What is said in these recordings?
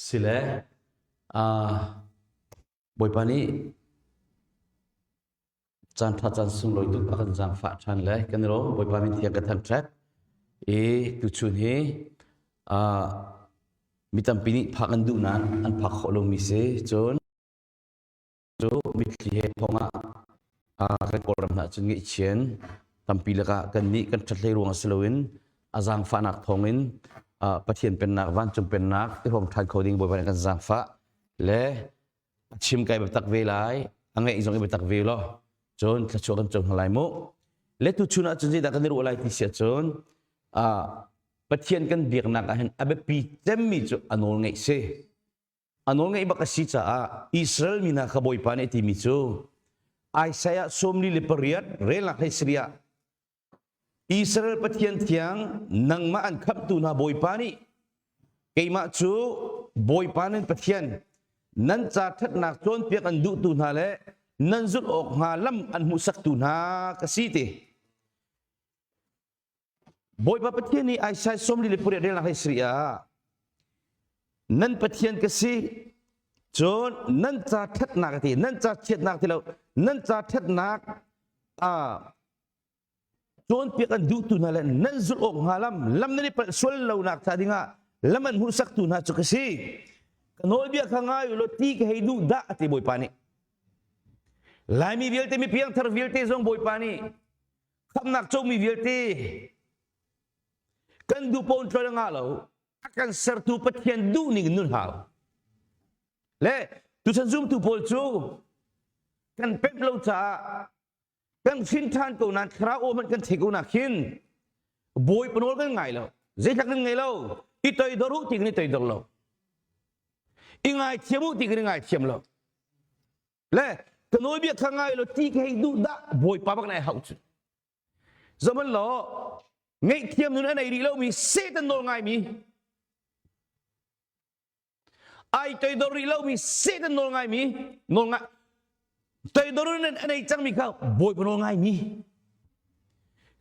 Sile Bawipa nih caan ṭha caan sunglawi tuk a kan zaangfah ṭhan le kan i lawm. Bawipa min thiang ka thangṭhat. I tuchun hi mi tampi nih phak an duh nain an phak khawh lomi si. Cun cu mitthli he thong ah kan Kawlram hna cun ngaihchian tampi lakah kannih kan ṭhat hlei ruang si loin a zaangfahnak thawngin Pathian pennak vancung pennak i hrawm ṭhan kho ding Bawipa nih kan zaangfah le a chim kai biatak ve lai a ngeih zong i biatak ve law cun thluachuah kan co hna lai mu le tuchun ah cun zeidah kan i ruah lai ti si ahcun Pathian kan biaknak ah hin a biapi cemmi cu a nawl ngeih si A nawlngeih bak a si caah Israel mi hna kha Bawipa nih a timi cu Isaiah 48 relnak hlei sarih ah Israel Pathian thiang nangmah an khamhtu hna Bawipa nih keimah cu Bawipa nan Pathian nan ca ṭhatnak cawnpiak an duhtu hna le nan zulh awk hnga lam an hmuhsaktu hna ka si ti. Bawipa Pathian nih Isaiah 48 relnak hlei sarih ah nan Pathian ka si cun nan ca ṭhatnak ti nan ca chiatnak ti lo nan ca ṭhatnak cawnpiak an duhtu hna le nan zulh awk hnga lam lam nan i palh sual lonak ca dingah lam an hmuhsaktu hna cu ka si ka nawlbia kha ngai u law ti ka hei duh dah a ti Bawipa nih Laimi vialte mi piangthar vialte zong Bawipa nih khamnak comi vialte kan duh pawn tlol nga lo a kan sertu Pathian duh ning nun hau le tuchan zumtu pawl cu kan pemh lo caah kan hrin ṭhan ko nain thlarau aw hmanh kan thei ko nak hin bawi panawl kan ngai lo zeitlak kan ngei lo i toidor u ti kan i toidor lo i ngaithiam u ti kan i ngaithiam lo Le ka nawlbia kha ngai law ti ka hei duh dah Bawipa bak nai hauh cu. Zaman law ngaihthiam nun a nei rih lomi Satan nawl ngaimi ai toidor rih lomi Satan nawl ngaimi nawl ngai toidor nun a nei cangmi kha Bawipa nawl ngaimi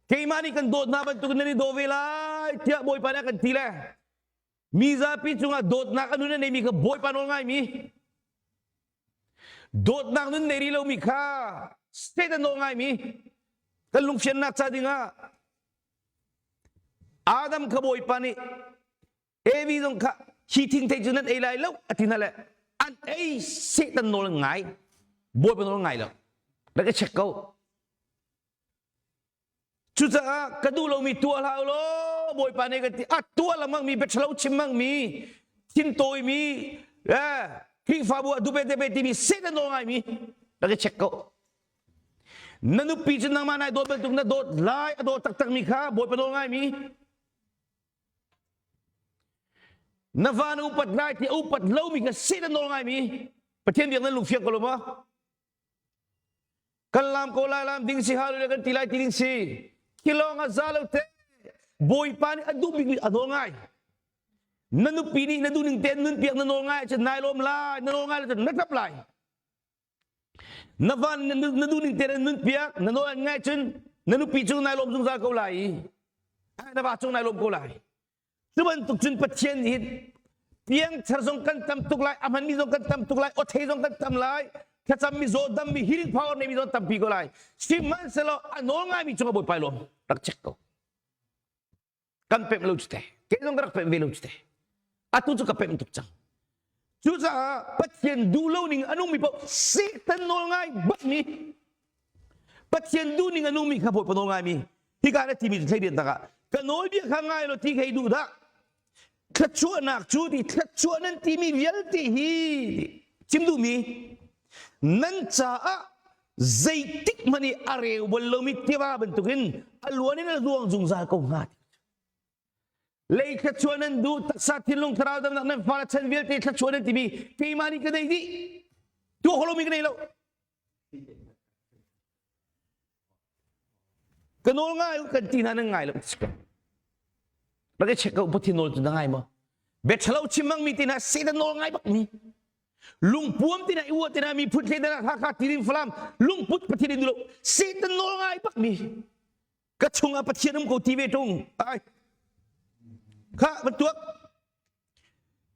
keimah nih kan dawt hna bantuk nan i daw ve lai tiah Bawipa nih a kan ti le mi zapi cungah dawtnak a nun a neimi kha Bawipa nawl ngaimi Dawtnak nun nei rih lomi kha state a nawl ngaimi kan lungfiannak ca dingah Adam kha Bawipa nih Evi zong kha hi thingthei cu nan ei lai lo a ti hna le an ei Satan nawl ngai Bawipa nawl ngai lo rak i check ko Cucaah ka duh lomi tuah hlah u law Bawipa nih kan ti a tuah lengmang mi biaṭhalo chim mi thintawi mi eh Khrihfabu ah dupe tepe timi Satan nawl ngaimi rak i check ko. Na nupi cu nangmah nai dawt bantuk na dawt lai a dawt taktak mi kha Bawipa nawl ngaimi na va na upat lai ti a upat lomi kha Satan nawl ngaimi Pathian biak nan lungfiang ko lo maw? Kan lam ko lai lam ding si hallelujah kan ti lai ti ding si. Khi lawng a za lo te. Bawipa nih a duh bikmi a nawl ngai. Na nupi nih na duhning te nun piak na nawl ngai cun nai lawm lai, na nawl ngai cun na ṭap lai. Na van na duhning te nun piak, na nawl ngai cun na nupi cung nai lawm zungzal ko lai. Na va cung nai lawm ko lai. Cu bantuk cun Pathian nih piangthar zong kan tam tuk lai, a hmanmi zong kan tam tuk lai, awthei zong kan tam lai, thlacammi zawdammi healing power neimi zong tampi ko lai. Sihmanhsehlaw a nawl ngaimi cungah Bawipa lawm rak check ko. Kan pemh lo cu te. Kei zong ka rak pemh ve lo cu te. Atu cu ka pemh tuk cang. Cucaah Pathian duh lo ning a nungmi paoh Satan nawl ngai bakmi Pathian duh ning a nungmi kha Bawipa nawl ngaimi hika na timi cu thleidan tak ah ka nawlbia kha ngai law ti kha i duh dah thluachuahnak cu ti thluachuah nan timi vialte hi chim duhmi nan caah zeitik hmanh i a reu bal lomi tiva bantukin a luan in a luang zungzal ko hnga Lei thluachuah nan duh, taksa thinlung thlarau damnak nan fale chan vialte thluachuah nan timi keimah nih ka nei dih. Tuah kho lomi ka nei lo. Ka nawl ngai u kan ti hna nan ngai lo. Rak i check ko Pathian nawl cu na ngai maw? Bia ṭhalo chim bang mi ti hna Satan nawl ngai bak mi. Lungpuam ti na i uah ti na miphun thleidan Hakha Tidim Falam lungput Pathian in duh lo. Satan nawl ngai bak mi. Ka chungah Pathian um ko ti ve ṭung. Ai. Kha bantuk.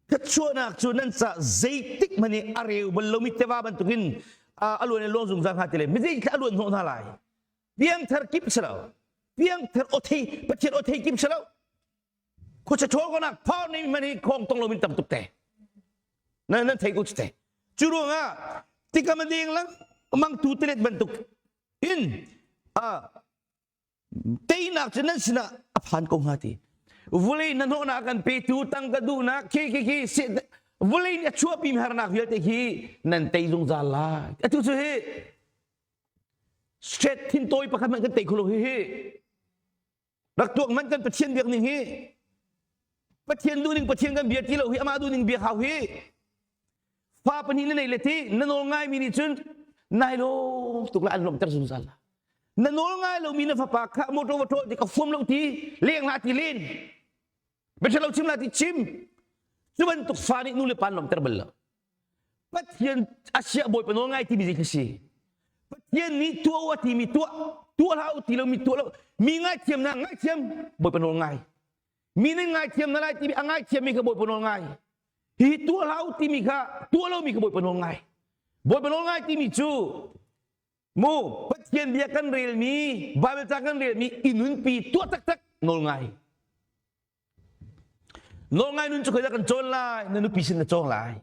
Thluachuahnak cu nan ca zeitik hmanh i a reu bal lomi tiva bantukin a luan i luang zungzal hnga ti le mizei a luan hnawh hna lai. Piangthar kip si lo. Piangthar aw thei Pathian aw thei kip si lo. Khuacha ṭhawl konak phar nei man hi khong tong lomin tam tuk te. Nan nan thei ko te. Cu ruangah tikam a deng lang mang tu telet bantuk in a teinak cu nan sinah a phan ko hnga ti vulei na hnawhnak kan petu tangka duhnak khi khi khi vulei nih a chuahpi harnak vialte khi nan tei zungzal lai atu cu hi straight thin tawi pakhat hmanh kan tei kholo hi hi rak tuak man kan pathian biak ning hi pathian duh ning pathian kan bia ti lo hi amah duh ning biak hau hi fa pahnih na nei le ti na nawl ngai mi nih cun nai lawm tuk la an lawmter zungzal la na nawl ngai lomi na fapa kha motor va ṭawl ti ka fuam lo ti leng la ti len biaṭha lo chim la ti chim cu bantuk fa nih nu le pa an lawmter bal lo Pathian a siah bawipa nawl ngai timi zei khi si Pathian nih tuah u a timi tuah tuah hlah u ti lomi tuah lo mi ngaithiam na ngaithiam bawipa nawl ngai mi nih ngaithiam na lai timi a ngaithiammi kha bawipa nawl ngai Hihi tuah hlah u timi kha tuah lomi kha Bawipa nawl ngai. Bawipa nawl ngai timi cu mu Pathian bia kan relmi Bible ca kan relmi i nunpi tuah taktak nawl ngai. Nawl ngai nun cu khoidah kan cawn lai na nupi sin na cawng lai.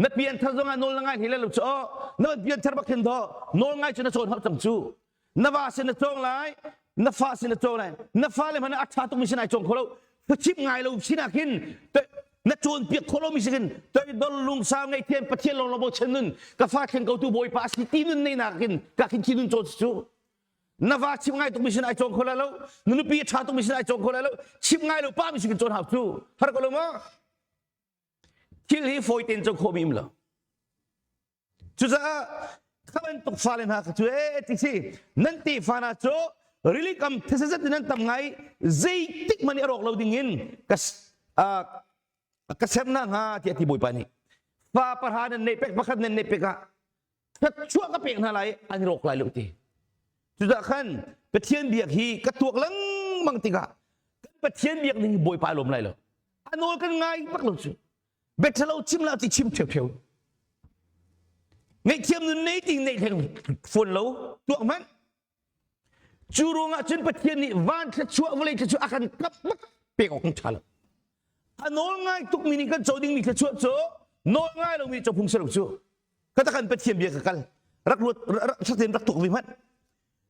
Na pianthar zongah nawl na ngai hlei lai lo cu aw na pianthar bak khin daw nawl ngai cu na cawn hau cang cu. Na va sin na cawng lai na fa sin na cawng lai na fale hmanh a ṭha tukmi sin ai cawng kho lo chim ngai lo sinah khin na cawnpiak khawh lomi si khin toidor lungsau ngei thiam Pathian lawng lawng bochan nun ka fa thleng ko tu Bawipa a si ti nun nei nak khin ka khin khi nun cawn cu na va chim ngai tukmi sin ai cawng kho lai lo na nupi a ṭha tukmi sin ai cawng kho lai lo chim ngai lo pa mi sin cawn hau cu har ko lo ma thil hi fawi tein cawn khawh mi um lo Cucaah kha bantuk fale hna kha cu ee ti si nan tefa hna cu rili kam thesazat in nan tam ngai zeitik hmanh i a rawk lo ding in ka ka ser hna hnga tiah ti Bawipa nih fa pahra nan neih pek pakhat nan neih pek ah thluachuah ka pek hna lai an i rawk lai lo ti cucaah khan Pathian biak hi ka tuak lengmang tikah kan Pathian biak ning hi Bawipa a lawm lai lo a nawl kan ngai bak lo cu Biaṭhalo chim la ti chim ṭheuṭheu. Ngaihthiam nun nei ti neih hleng fawn lo tuak hmanh. Cu ruangah cun Pathian nih van thluachuah vawlei thluachuah a kan kap bak pek awk kan ṭha lo. A nawl ngai tukmi nih kan co dingmi thluachuah cu nawl ngai lomi co phung si lo cu. Ka kan Pathian bia ka kal. Rak ruat rak rak tuk vi hmanh.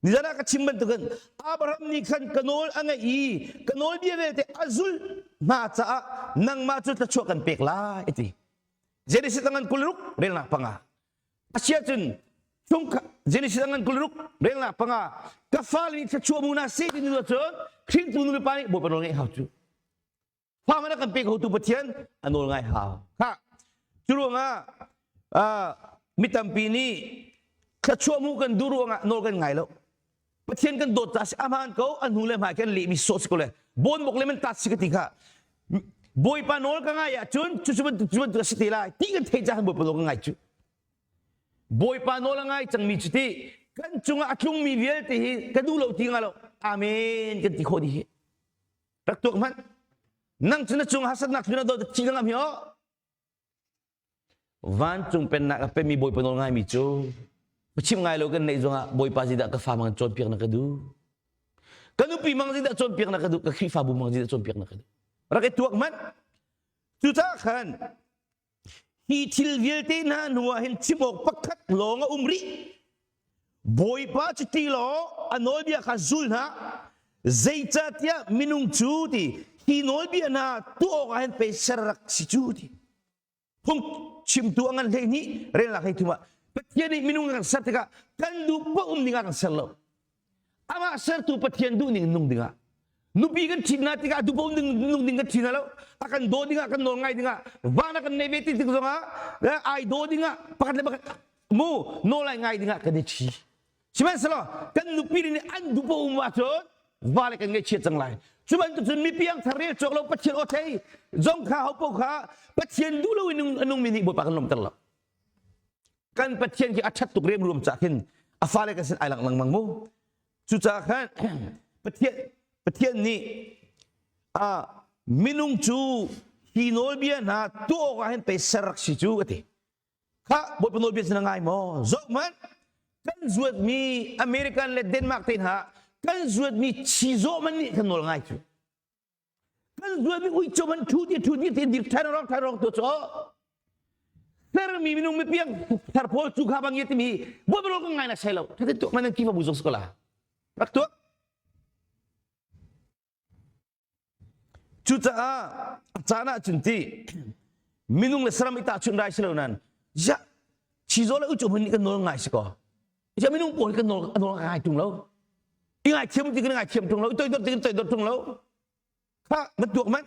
Nizan ah ka chim bantukin Abraham nih khan ka nawl a ngaih i ka nawlbia vialte a zulh hna caah nangmah cu thluachuah kan pek lai a ti. Genesis a ngan 26 relnak panga. Asia cun chungkha Genesis a ngan 26 relnak panga ka fale nih thluachuah mu na seh ti nu cun hringtu nu le pa nih Bawipa nawl ngaih hau cu. Fa man a kan pe khotu Pathian a nawl ngai hau. Kha cu ruangah mi tampi nih thluachuah hmuh kan duh ruangah nawl kan ngai lo. Pathian kan dawt ta si aman ko a hnu le hmai kan lehmi sawh si ko le bon bok le man tat si ka ti kha Bawipa nawl ka ngai ahcun cu cu bantuk cu bantuk a si te lai ti kan theih caah Bawipa nawl ka ngai cu. Bawipa nawl a ngai cangmi cu ti kan cungah a tlungmi vialte hi ka duh lo ti nga lo amen kan ti khawh dih hi. Rak tuak hmanh. Nang cu na cung harsatnak cu na dawt ci na ngam hi aw. Vancung pennak a pemi Bawipa nawl ngaimi cu chim ngai lo kan neih zongah Bawipa zeidah ka fa mang cawnpiak na ka duh. Ka nupi mang zeidah cawnpiak na ka duh, ka Khrihfabu mang zeidah cawnpiak na ka duh. Rak i tuak hmanh. Cucaah khan Hi thil vialte hna hnuah hin chim awk pakhat lawng a um rih. Bawipa cu ti law a nawlbia kha zul hna. Zeicahtiah minung cu ti hi nawlbia hna tuah awkah hin pei ser rak si cu ti. Phung chimtu a ngan 12 relnak 13 ah Pathian nih minung a kan ser tikah kan duh paoh um ding ah kan ser lo. Amah sertu Pathian duh ning nung dingah nupi kan ṭhit hna tikah duhpaoh nung ding kan ṭhi hna lo a kan daw dingah kan nawl ngai dingah van a kan nei ve ti tik zongah ai daw dingah pakhat le pakhat mu nawl ai ngai dingah kan i ṭhi sihmanhsehlaw kan nupi nih an duhpaoh um ahcun vale kan ngaihchiat cang lai cu bantuk cun mi piangthar rel cawk lo Pathian aw thei zong kha hopo kha Pathian duh lo in a nungmi nih Bawipa kan lawmter lo kan Pathian khi a ṭhat tuk remruam cah khin a fale kan sin ai lang lengmang mu cucaah khan Pathian Pathian nih a minung cu Hi nawlbia hna tuah awkah hin pei ser rak si cu a ti. Khah Bawipa nawlbia cu na ngai maw? Zoh hmanh, kan zuatmi American le Denmark te hna kan zuatmi chizawh man nih kan nawl ngai cu. Kan zuatmi uico man thu ti thu ti ti dir than rong than rong tu cu sermi minung mipiang thar pawl cu kha bang timi Bawipa nawl kan ngai na sai lo. Thatin tuak man kifa bu zong skola. Rak tuak. Cucaah a caan ah cun ti minung le saram i tahchunh rai si lo nan ya chizaw le ucu hmun nih kan nawl ngai si kaw ya minung pawl kan nawl nawl ngai tung lo i ngai thiam ti kan ngai thiam tung lo i toidor ti kan toidor tung lo kha van tuak man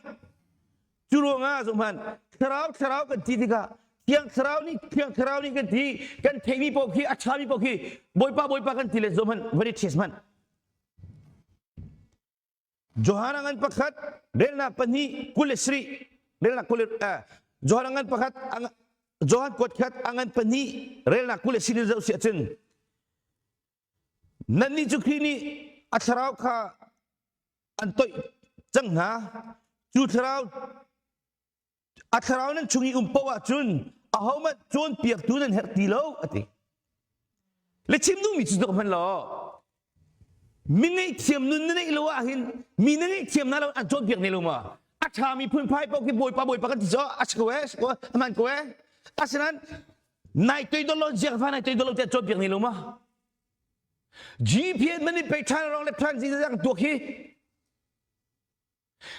cu ruangah zohman thlarau thlarau kan ti tikah thiang thlarau nih thiang thlarau nih kan ti kan theimi paoh khi a ṭhami paoh khi bawipa bawipa kan ti le zohman van i test hmanh Johan ngan pakhat relnak pahnih 27 relnak kul Johan ngan pakhat Johan kuat khat angan pahnih relnak 24 zoh si ahcun nannih cu Khrih nih a thlarau kha an toih cang hna cu thlarau a thlarau nan chung i um paoh ahcun ahohmanh cawnpiaktu nan herh ti lo a ti le chim duhmi cu tuk hmanh law mi ngaihthiam nun na neih lo ahhin mi na ngaihthiam na lo an cawnpiak ne lo ma a ṭhami phunphai paoh khi bawipa bawipa kan ti cu a si ko e a hman ko e asinain nai toidor lo ziak fa nai toidor lo tiah cawnpiak ne lo ma GPN man in pei ṭhan rong le ṭhan zing tuak hi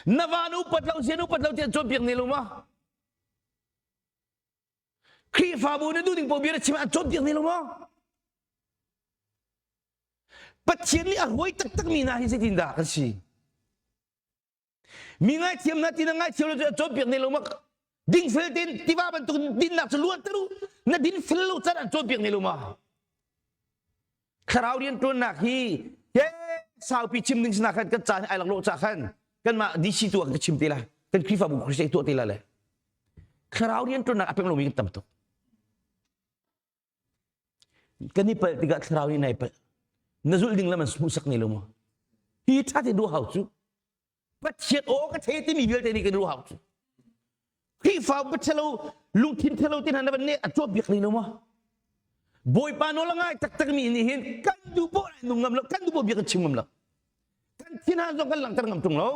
Na va na upat lo sian upat lo tiah cawnpiak ne lo ma? Khrihfabu na duh ding paoh bia na chim an cawnpiak ne lo ma? Pathian nih a ruai taktak mi hna hi zeitindah kan si? Mi ngaithiam hna ti na ngaithiam lo cu cawnpiak ne lo ma? Dingfel tein tiva bantuk dinnak cu luanter u. Na din fel lo can an cawnpiak ne lo ma? Thlarau rianṭuannak hi he saupi chim ding sinah khan kan caan ai laklawh ca khan kanmah DC tu ah ka chim te lai kan Khrihfabu Christian tuah te lai le thlarau rianṭuannak a pem lomi kan tam tuk kan i palh tikah thlarau nih nai palh na zulh ding lam an hmuhsak ne lo maw hi ṭha te duh hau cu Pathian aw ka thei timi vialte nih kan ruah hau cu Khrihfa thelo lungthin thelo te hna na van nih a tuah biak lo maw Bawipa nawl a ngai taktak mi nih hin kan duh poh lai nung ngam lo kan duh poh bia kan chim ngam lo kan thinhan zong kan langhter ngam tung lo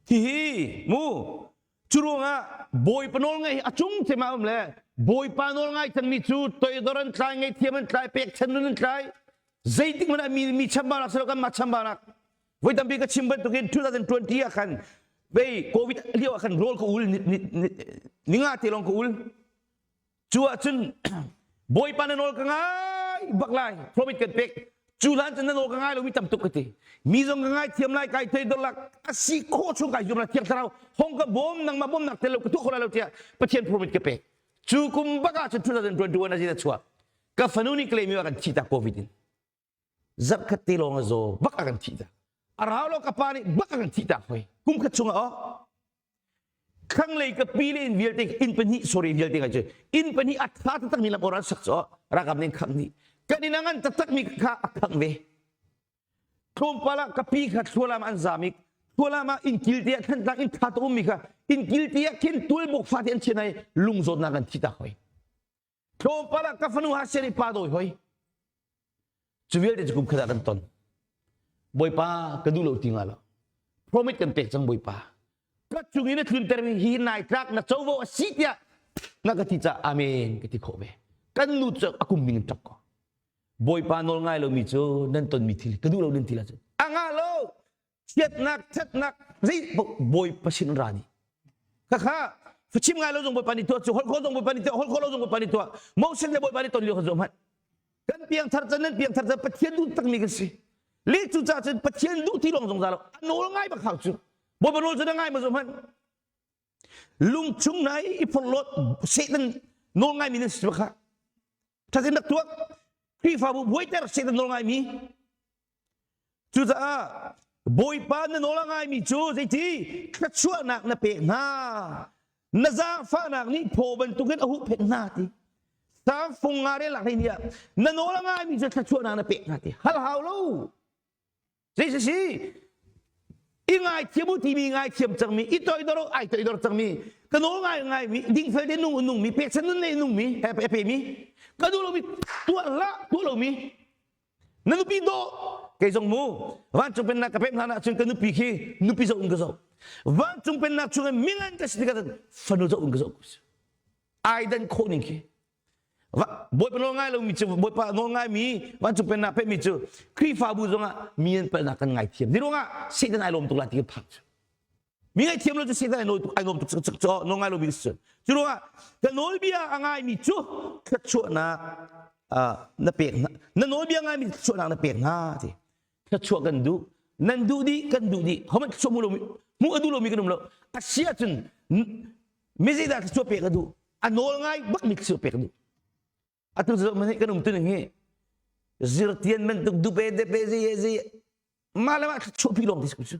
Hihi mu cu ruangah Bawipa nawl ngaih a cung cem ah um le Bawipa nawl ngai cangmi cu toidor an tlai ngaihthiam an tlai pekchan nun an tlai zeitik hmanh ah mi mi chambaunak silo kanmah chambaunak voi tampi ka chim bantukin 2020 ah khan vei covid lio ah khan rawl ka ul ninga te lawng ka ul Cu ahcun Bawipa na nawl ka ngai bak lai promise kan pek. Cu hlan cun na nawl ka ngai lomi tam tuk ka ti. Mi zong ka ngai thiam lai kai thei dolak a si khawh chung kai zuam lai thiang thlarau hong ka bawm nangmah bawmnak tel lo ka tuah kho lai lo tiah Pathian promise ka pek. Cu kum bak ah cun 2021 a zin a chuak. Ka fanu nih claim mi kan thi ta COVID in. Zarh khat te lawng a zaw bak a kan thih ta. A rau lo ka pa nih bak a kan thih tak hoi. Kum khat chung ah oh thlanglei ka pi le inn vialte inn pahnih sorry vialte ngai cu inn pahnih a tha taktak mi lam oran sak cu ralkap nih khang ni kan inn a ngan taktak mi kha a khang ve tlawmpal ah ka pi kha thlualam an zam i thlualam ah inn kil te ah thantlang inn tha tuk ummi kha inn kil te ah khin tual buk fa te an chian ai lung zawtnak an thi tak hoi tlawmpal ah ka fanu ha sian i pa dawi hoi Cu vialte cu kum khat ah kan ton. Bawipa ka duh lo ti nga lo. Promise kan pek cang Bawipa. Ka cung in na tlunter mi hi nai tlak na covo a si tiah na ka ti ca amen ka ti khawh ve. Kan nu cu a kum ning in ṭap ko. Bawipa nawl ngai lomi cu nan tonmi thil ka duh lo nan ti la cu. A nga lo. Chiatnak, ṭhatnak zei Bawipa sin ra ni. Khakha chim ngai lo zong Bawipa nih tuah cu holh khawh zong Bawipa nih tuah holh khawh lo zong Bawipa nih tuah. Moses le Bawipa nih ton lio kha zoh hmanh. Kan piangthar can nan piangthar can Pathian duh takmi kan si. Le cu ca cun Pathian duh ti lawng zungzal lo. A nawl ngai bak hau cu. Bawipa nawl cu na ngai ma zoh hmanh. Lungchung na i phorhlawt Satan nawl ngaimi nan si bak Thatin rak tuak. Khrihfabu buaiter Satan nawl ngaimi. Cucaah Bawipa na nawl a ngaimi cu zeiti thluachuahnak na pek hna. Na zaangfahnak nih phaw bantukin a huhphenh hna ti. Sang fung nga rel lak ni ah na nawl a ngaimi cu thluachuahnak na pek hna ti. Hal hau lo. Zei si si? I ngaithiam u timi ngaithiam cangmi, i toidor ai toidor cangmi, ka nawl ngai ngaimi, dingfel te nung nungmi, pekchan nun nei nungmi, he pe mi, ka duh lomi tuah hlah tuah lomi, na nupi dawh kei zong mu vancung pennak ka pek hna ahcun ka nupi khi nupi zoh in ka zoh vancung pennak chung in mingan ka si tikah fanu zoh in ka zoh ai dan khawh ning khi Bawipa nawl ngai lomi cu Bawipa nawl ngaimi vancung pennak pekmi cu Khrihfabu zongah mi an palhnak kan ngaithiam. Ni ruangah Satan ai lawm tuk lai ti kan phang cu. Mi ngaihthiam lo cu Satan ai lawm tuk cu nawl ngai lomi cu. Cu ruangah ka nawlbia a ngaimi cu thluachuahnak na pek hna na nawlbia ngaimi thluachuahnak na pek hna ti. Thluachuah kan duh. Nan duh dih kan duh dih. Homan thluachuah hmu lomi hmuh a duh lomi kan um lo. A si ahcun mi zeidah thluachuah pek a duh? A nawl ngai bak mi thluachuah pek a duh. Atu cu man kan um tu ning hi zirtian bantuk dupe depe zi zi mah le mah thluachuah pi lawng ti cu.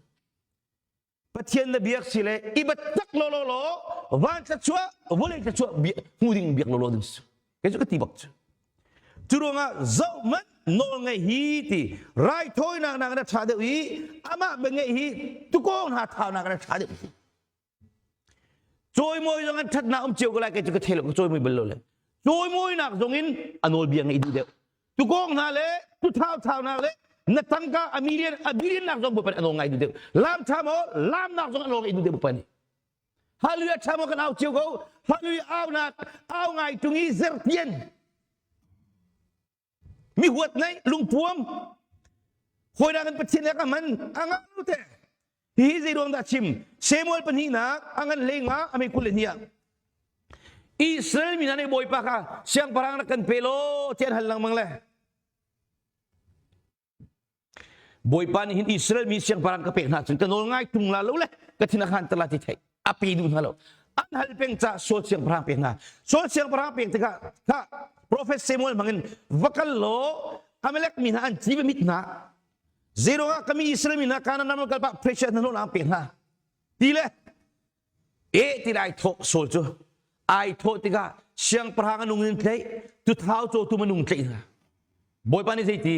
Pathian na biak si le i tak lo lo lo van thluachuah vawlei thluachuah hmu ding biak lo lo ding si kei cu ka ti bak cu cu ruangah zoh manh nawl ngeih hi ti raithawinak nak na ṭha deuh i amah bia ngeih hi tukawng hna thaunak na ṭha deuh Cawimawi zong an ṭhatnak um cio ko lai kei cu ka thei lo ka cawimawi bal lo le cawimawinak zong in a nawlbia ngeih duh deuh tukawng hna le tuthau thau hna le na tangka a million a billion nak zong bawipa nih a nawl ngai duh deuh lam ṭha maw lamnak zong a nawl ngai duh deuh bawipa nih Hallelujah ṭha maw kan au cio ko Hallelujah aunak au ngai tung i zertian mi huat nei lungpuam hawinak in Pathian le ka man a ngah lo te hi zei ruang dah chim Samuel pahnihnak a ngan hlei nga a mei 22 ah Israel mi hna nih Bawipa kha siangpahrang rak kan pe law ti an hal lengmang le Bawipa nih hin Israel mi siangpahrang ka pek hna cun ka nawl ngai tung la lo le ka thin a khan tala ti theih a pe duh hna lo an hal peng ca Saul siangpahrang pek hna Saul siangpahrang pek tikah kha prophet Samuel hmangin va kal law Amalek mi hna an ci va mit hna zeiruangah ka mi Israel mi hna Canaan ram kal pah pressure hna nawl ang pek hna ti le e ti lai thawh Saul cu ai thawh tikah siangpahrang a nung in tleih tuthau cawtu manung tleih hna Bawipa nih zeiti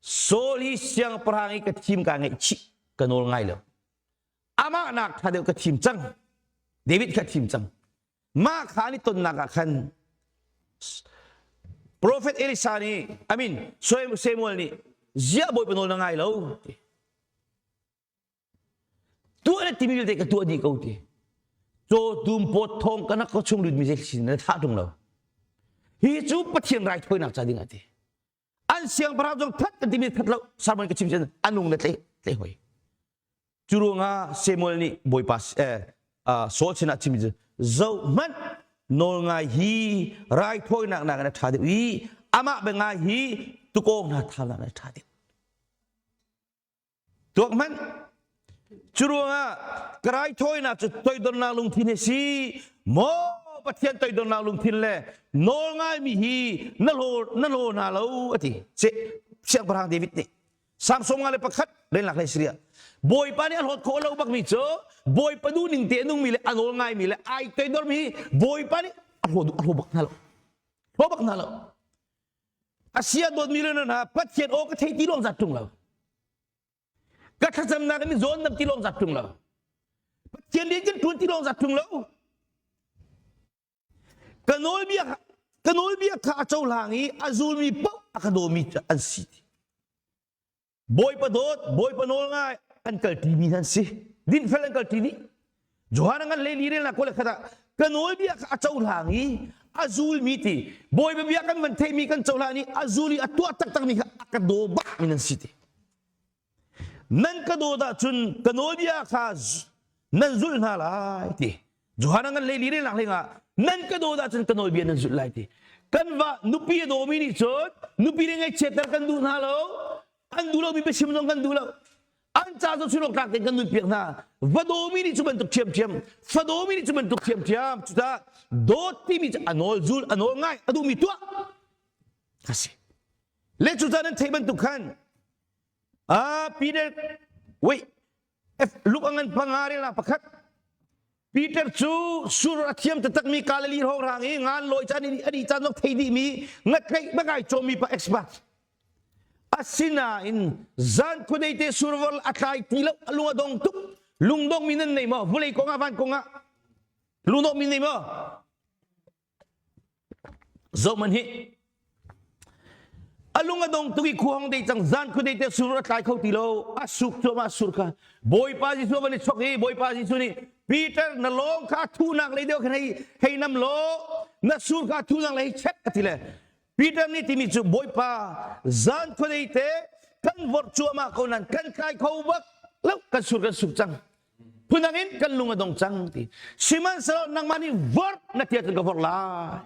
Saul hi siangpahrang i ka thim ka ngaihchih ka nawl ngai lo amah nak ṭha deuh ka thim cang David kha thim cang mah kha an i tonnak ah khan Prophet Elisa nih I mean Samuel nih ziah Bawipa nawl na ngai lo ti Tuah na timi vialte ka tuah dih ko ti. Caw tum pawt thawng ka nak ka chung lut mi zei sin na thah tung lo. Hi cu Pathian raithawinak ca ding ah ti. An siangpahrang zong that kan timi that lo sermon ka chim cun anung na tle tle hoi. Cu ruangah Samuel nih Bawipa eh, uh, Saul sinah chim cu zoh hmanh nawl ngai hi raithawinak nak in a ṭha deuh i amah bia ngai hi tukawng hna thaunak in a ṭha deuh. Tuak hmanh. Cu ruangah ka raithawinak cu toidornak lungthin he si maw Pathian toidornak lungthin le nawl ngaimi hi na hlaw na hlaw hna lo a ti. Siangpahrang David nih Psalm 51 renlak hlei siria Bawipa nih a hlawt khawh lo bakmi cu Bawipa duh ning te a nungmi le a nawl ngaimi le ai toidormi hi Bawipa nih a hlaw a hlaw bak hna lo. Hlaw bak hna lo. Asia dawtmi le hna Pathian aw ka thei ti lawng zat ṭung lo. Ka thlacamnak in zawn dam ti lawng zat ṭung lo. Pathian rian kan ṭuan ti lawng zat ṭung lo. Ka nawlbia ka nawlbia kha a cohlang i a zulmi paoh a ka dawmi an si. Bawipa dawt, Bawipa nawl ngai an kalṭi mi an si. Dinfel an kalṭi dih. Johan a ngan hlei relnak kua le khat ah ka nawlbia kha a cohlang i a zulmi ti Bawipa bia kan van theihmi kan cohlan i a zul i a tuah taktakmi kha a ka daw bak mi nan si ti. Nan ka dawt ahcun ka nawlbia kha nan zulh hna lai ti. Johan a ngan hlei li relnak hlengah nan ka dawt ahcun ka nawlbia nan zulh lai ti. Kan va nupi a dawmi nih cun nupi le ngaihchiatter kan duh hna lo. An duh lomi biachim zong kan duh lo. An ca cu chunok tlak tein kan nun piak hna. Va dawmi nih cu bantuk ṭhiamṭhiam, fa dawmi nih cu bantuk ṭhiamṭhiam. Cucaah dawt timi cu a nawl zul, a nawl ngai, a duhmi tuah a si. Le cucaah nan theih bantuk khan ah Peter wait Luke a ngan panga rel ah pakhat Peter cu sur a thiam taktakmi Galilee hrawnghrang i ngan lawi caan i a dih caan zong thei dihmi ngatlaih bakai cawmmi pa expert. Asinain zan khuadei te survol a tlai ti lo, a lung a dong tuk. Lungdong mi nan nei maw? Vulei kong ah van kong ah lungdong mi nei maw? Zoh man hi. A lung a dong tuk i khuahong dei cang zan khuadei te sur a tlai kho ti lo. A suk cuahmah sur kha. Bawipa Jesuh van i chok i Bawipa Jesuh nih Peter na lawng kha thunak lei deuh khan hei hei nam law na sur kha thunak lei check a ti le Peter nih timi cu Bawipa zan khuadei te kan vorh cuahmah ko nan kan tlai kho bak lo kan sur kan suk cang phundang in kan lung a dong cang ti sihmanhsehlaw nangmah nih vorh na ti ahcun ka vorh lai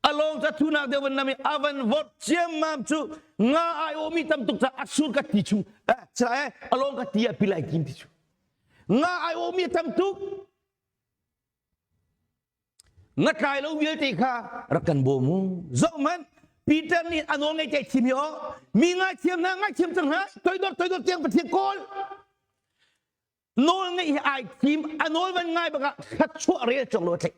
along ca thunak deuh van nam i avan vorh ciammam cu nga ai awmi tam tuk ca a sur ka ti chung eh along ka ti a pilai tim ti cu nga ai awmi tam tuk Ngatlai lo vialte kha rak kan bawm u. Zoh hmanh, Peter nih a nawl ngei te thim hi aw. Mi ngaithiam hna, ngaithiam cang hna, toidor toidor tiang Pathian kawl. Nawl ngeih hi ai thim, a nawl van ngai bak ah thluachuah rel cawk lo a tlaih.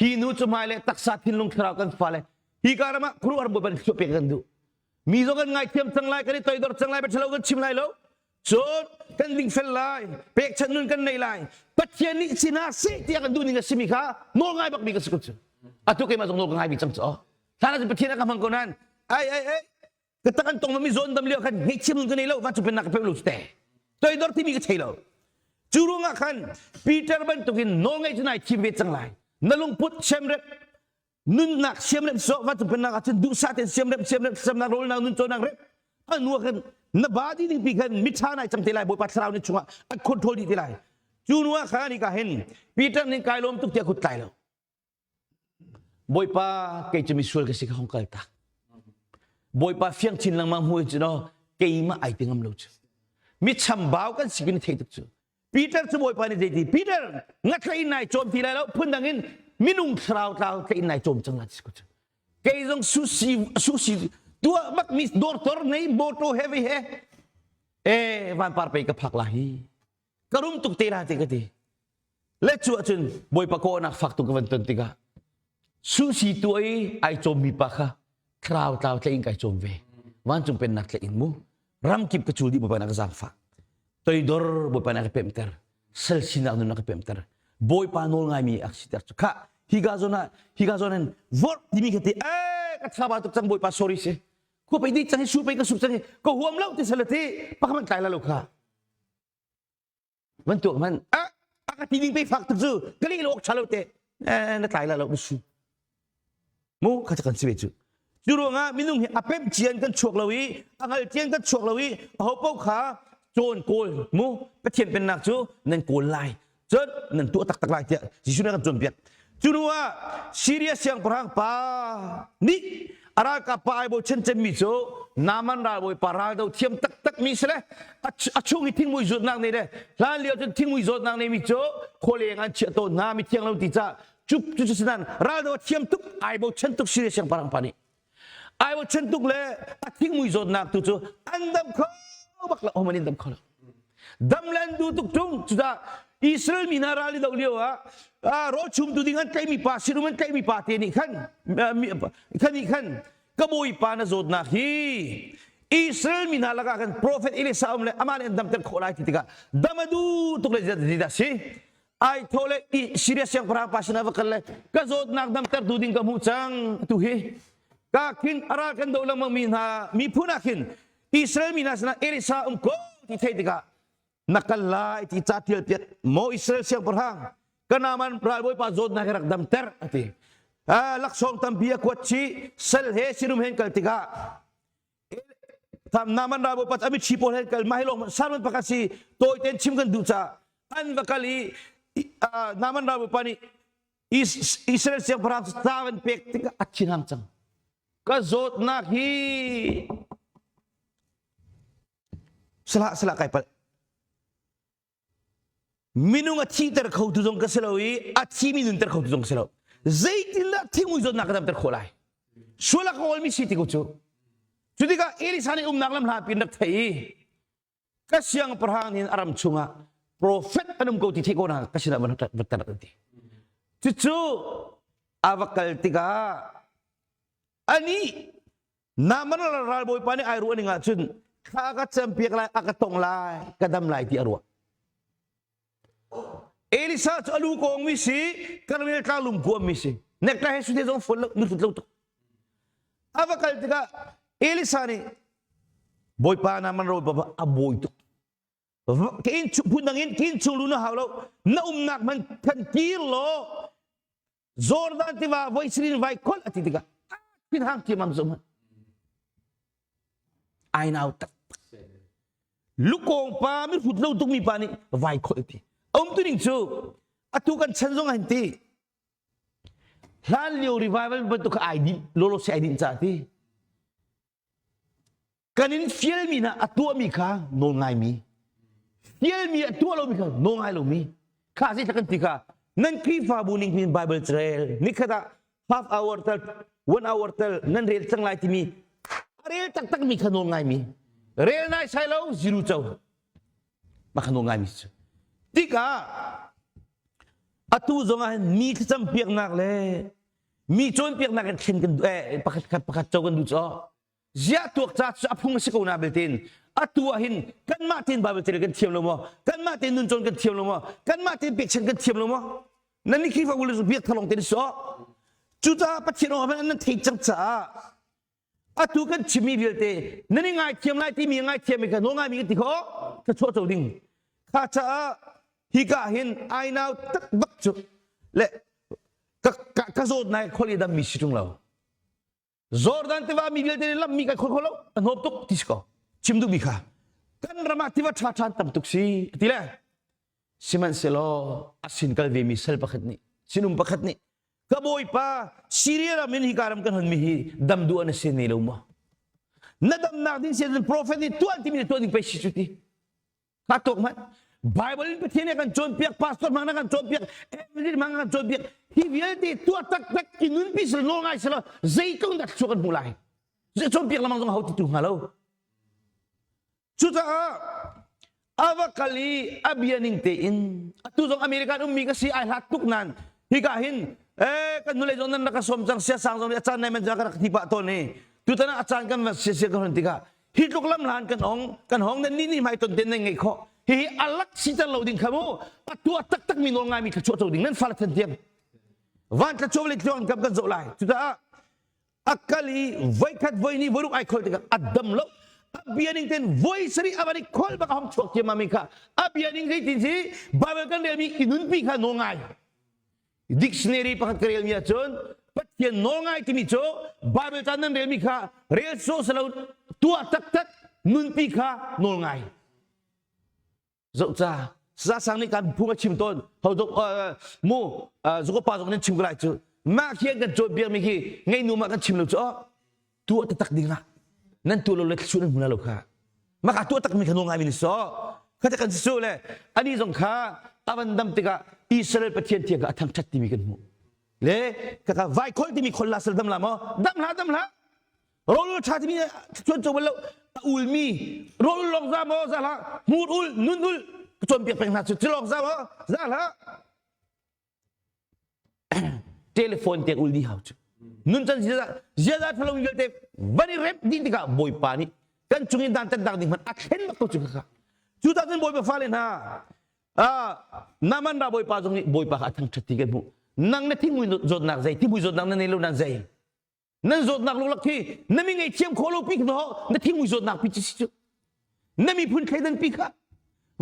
Hi nu cu hmai le taksa thinlung thlarau kan fale hi ka ram ah khuaruahhar bawi ban thluah pek kan duh. Mi zong kan ngaithiam cang lai, kan i toidor cang lai, biaṭhalo kan chim lai lo. Cun kan dingfel lai, pekchanh nun kan nei lai. Pathian nih si hna seh tiah kan duh ning a simi kha nawl ngai bakmi ka si ko cu. Atu keimah zong nawl ka ngai mi cang cu. Hlan ahcun Pathian a ka hmang ko nain ai ai ai ka tak an tong mi zawn dam lio khan ngaihthiam nun ka nei lo, vancung pennak ka pek lo cu te. Toidor timi ka thei lo. Cu ruangah khan Peter bantukin nawl ngeih cu nai thim ve cang lai. Na lungput semrep nunnak siamrem sawh vancung pennak ahcun duhsah tein siamrem siamrem siamnak rawlnak nun cawnnak rep anu ah khan na body ding pi khan miṭha nai cang te lai bawipa thlarau ni chungah a control dih te lai cu nu ah khan hika hin Peter nih kai lawm tuk tiah kut tlai lo bawipa kei cu misual ka si ka hong kal tak bawipa fiang chin lengmang hmu cu no keimah ai ti ngam lo cu mi chambau kan si kin thei tuk cu Peter cu Bawipa nih zeiti Peter ngathlei in nai cawm ti lai lo phundang in minung thlarau tlau tlei in nai cawm cang lai ti ko cu kei zong sushi sushi tuah bak mi dortor nei moto heavy he e van par pei ka phak la hi ka rum tuk te la ti ka ti le cu ahcun Bawipa ko nak fak tuk ka van ton tikah Sushi tuah i ai cawmmi pa kha thlarau tlau tlaih in kai cawm ve. Vancung pennak tlaih in mu. Ramkip ka cul dih Bawipa na ka zaangfah. Toidor Bawipa na ka pemter. Sal sinak nun na ka pemter. Bawipa nawl ngaimi a siter cu kha higa zawn ah higa zawn in vorh timi kha ti eh ka thaba tuk cang Bawipa sorry si. Khua pei di cang hi su pei ka su cang hi ka huam lo ti sal ti pakhat tlai la lo kha. Van tuak man a a ka ti ding pe fak tuk cu ka leh lo awk tha lo te na tlai la lo na su mu kha kan si ve cu cu ruangah minung hi a pemh cian kan chuak lo i a ngal cian kan chuak lo i a ho paoh kha cawn kawl mu Pathian pennak cu nan kawl lai cun nan tuah taktak lai tiah Jesuh nih a kan cawnpiak cu hnu ah Syria siangpahrang pa nih a ralkap pa ai bochan cemmi cu Naaman ralbawipa raldo thiam taktakmi si le a chung i thingmui zawtnak nei le hlan lio cun thingmui zawtnak neimi cu khualeng an chiah tawn hna mi thiang lo ti ca cu cu cu sinan raldo thiam tuk ai bochan tuk Syria siangpahrang pa nih ai bochan tuk le a thingmui zawtnak tu cu an dam kho bak lo homan in dam kho lo dam le an duh tuk tung cudah Israel mi hna ral i doh lio ah rawl chumtu ding an tlaihmi pa sinum an tlaihmi pa te nih khan khan nih khan ka bawipa na zawtnak hi Israel mi hna lakah khan profet Elisa um le amah nih an damter khawh lai ti tikah dam a duh tuk le zeidah si ai tho le Syria siangpahrang pa sinah va kal le ka zawtnak damter tu ding ka hmuh cang tu hi ka khin a ral kan doh lengmang mi hna miphun ah khin Israel mi hna sinah Elisa um ko ti theih tikah na kal lai ti ca tial piak maw Israel siangpahrang ka naman ralbawipa zawtnak hi rak damter ati laksawng tampi a kuat chi sal he sinum hen kal tikah tham naman ralbawipa a mitthli pawl hen kal mah hi lawng sermon pakhat si tawi ten chim kan duh ca an va kal i naman ralbawipa nih Israel siangpahrang cu ca van pek tikah a thinhang cang ka zawtnak hi salah salah kai palh minung a thihter khotu zong ka si lo i a thimi nunter khotu zong ka si lo zeitindah thingmui zawtnak ka damter khawh lai sual a ka kawlmi si ti ko cu cu tikah Elisa nih umnak lam hla pin rak thei i ka siangpahrang nih a ram chungah profet an um ko ti theih ko na ka sinah van tar an ti cucu a va kal tikah anih. Naaman ralbawipa nih ai ruah ning ahcun thla a ka campiak lai, a ka tong lai, ka dam lai ti a ruah. Elisa cu a lu kawngmi si, Karmel tlang lung kuammi si. Nektai he sute zong fuan lo, mihrut lo tuk. A va kal tikah Elisa nih Bawipa Naaman ralbawipa a bawi tuk. Ka inn phun dang in ka inn chung lu na hau lo, na umnak man kan kir law Jordan tiva voi sirin vai khol a ti tikah thin hang thiamam zum ai nau tak lukong pa mi hrut lo tuk mi pa nih vai khol ti um tu ning cu atu kan chan zong han ti hlan lio revival bantuk kha ai din lolo se ai din ca ti Kan in fialmi hna a tuahmi kha nawl ngaimi. Fialmi a tuah lomi kha nawl ngai lomi. Kha zei kan ti kha nan Khrihfabu ning hin Bible carel nikhat ah half hour tal one hour tal nan rel cang lai timi a rel taktak mi kha nawl ngaimi. Rel nai sai lo ziru co. Mah kha nawl ngaimi cu. Tikah atu zong ah hin mi thlacam piaknak le mi cawnpiaknak in thlen kan eh, pakhat khat pakhat co kan duh cu ziah tuak ca cu a phung a si ko na beltin atu ah hin kanmah tein Bible tel kan thiam lo maw kanmah tein nun cawn kan thiam lo maw kanmah tein pekchan kan thiam lo maw nan ni Khrihfabu le biak thalong tein so cucaah Pathian aw nan thei cang caah atu kan chimmi vialte nan i ngaithiam lai timi ngaithiam mi kha nawl ngaimi kan ti kho ka chuah co ding kha caah hika hin ai nau tak bak cu le ka ka ka zawt nai khol i dam mi si tung lo Jordan tiva mi vialte nih lammi kai khol kho lo a hnawp tuk ti si ko chim duh mi kha kan ram ah tiva ṭha ṭhan tam tuk si ti le sihmanhsehlaw a sin kal ve mi sal pakhat nih sinum pakhat nih ka bawipa Syria ram in hika ram kan hon mi hi dam duh an si ne lo maw na damnak ding si prophet nih tuan timi tuan ding pei si cu ti Ka tuk hmanh. Bible in Pathian nih kan cawnpiak, pastor hmang na kan cawnpiak, evangelist hmang na kan cawnpiak. Hi vialte tuah taktak i nunpi sila nawl ngai sila zeitluk dah thluachuah kan hmuh lai. Zei cawnpiak lamang zong ho ti tu hnga lo. Cucaah a va kal i a bia ning tein atu zong American ummi ka si ai hlat tuk nan hika hin eh kan nule zong nan rak ka sawm cang sia sang zong nih a caan nai man ka rak ti pah tawn i tutan ah a caan kan va sia sia kan hon tikah hi tluk lam hlan kan ong kan hong nan ni ni hmai ton ten nan ngeih khawh hihi alak si ter lo ding kha mu a tuah taktak mi nawl ngai mi thluachuah co ding nan fale than tiang van thlachuah le tluang kam kan zoh lai cucaah a kal i voikhat voi ni voiruk ai khol tikah a dam lo a bia ning ten voi sarih a van i khol bak a hong chuak ciammam mi kha a bia ning zei tin si bible kan relmi i nunpi kha nawl ngai Dictionary pakhat ka relmi ahcun Pathian nawlngai timi cu Bible ca nan relmi kha rel sawh silo tuah taktak nunpi kha nawlngai. Zoh ca Sa sang nih kan phung a chim tawn ho dok mu zuko pa zong nan chim ko lai cu mah khi an kan cawnpiak mi khi ngei nu mah kan chim lo cu oh tuah taktak ding ah nan tuah lo le thluachuah nan hmu la lo kha maka tuah tak mi kha nawl ngai mi ni so kha kan si le ani zong kha avan dam tikah Israel Pathian thiang kha a thangthat timi kan hmuh le kaka vai khol timi khol la sal dam la maw dam hla dam hla rol tha timi chuan cho lo a ul mi rol long za maw za hla hmur ul nun ul chon piak peng hna chu cilong za maw za hla telephone te ul di hau cu nun can ziaza thalo vialte van i rep ding tikah bawipa nih kan cung in dan tan dang ding hmanh a thlen bak ko cu kha cu ta cun bawipa fale hna naman ra bawipa zong nih bawipa kha a thangthat ti kan hmuh nang na thingmui zawtnak zei thingmui zawtnak na nei lo nan zei nan zawtnak luklak khi na mi ngei thiam kho lo pi kha na thingmui zawtnak pi ci si cu na miphun thleidan pi kha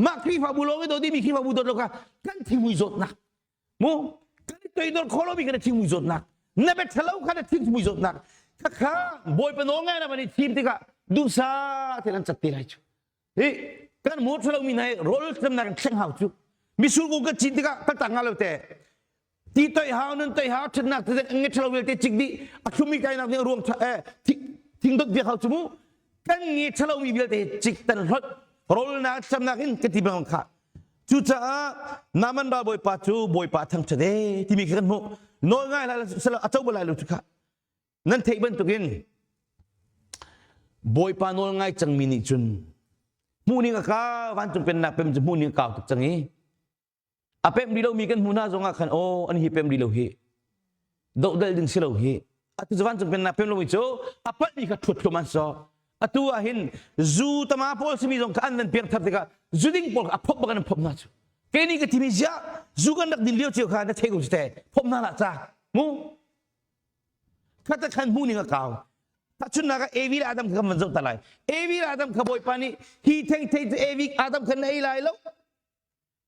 mah Khrihfabu lawng i dawt mi Khrihfabu dawt lo kha kan thingmui zawtnak mu kan i toidor kho lomi kan thingmui zawtnak na bia ṭhalo kha na thingmui zawtnak kha kha bawipa nawl ngai na van i thim tikah duhsa te nan cat te lai cu hi kan mu ṭhalo mi hna hi rawl tlamnak in thleng hau cu misur kung kan cin tikah kan tang nga lo te ti toi hau nun toi hau ṭhatnak te nge ṭhalo vialte cik dih a thlumi kainak nih ruang thing dot biak hau cu mu kan nge ṭhalo mi vialte cik tan hlot rawlnak tlamnak in ka ti bang kha Cucaah Naaman ralbawipa cu Bawipa thangṭhat e timi khi kan hmuh. Nawl ngai lai selo a co bal lai lo cu kha. Nan theih bantukin Bawipa nawl ngai cangmi nih cun hmuh ning a kau vancung pennak pem cu hmuh ning a kau tuk cang i a pemh rih lomi kan hmuh hna zongah khan aw an hi pemh rih lo hi dohdal ding si lo hi. Atu cu vancung pennak pem lomi cu a palhmi kha ṭhuat thluam an so. Atu ah hin zu tama pawl simi zong kha an van piangthar tikah zu ding pawl kha a phop bak an phop hna cu. Kei nih ka timi ziah zu kan rak din lio cio kha na thei ko cu te phop hna lah ca mu khata khan hmu ning a kau. Tahchunhnak ah Evi le Adam kha kan van zoh ta lai. Evi le Adam kha Bawipa nih hi thei thei cu Evi Adam kha na ei lai lo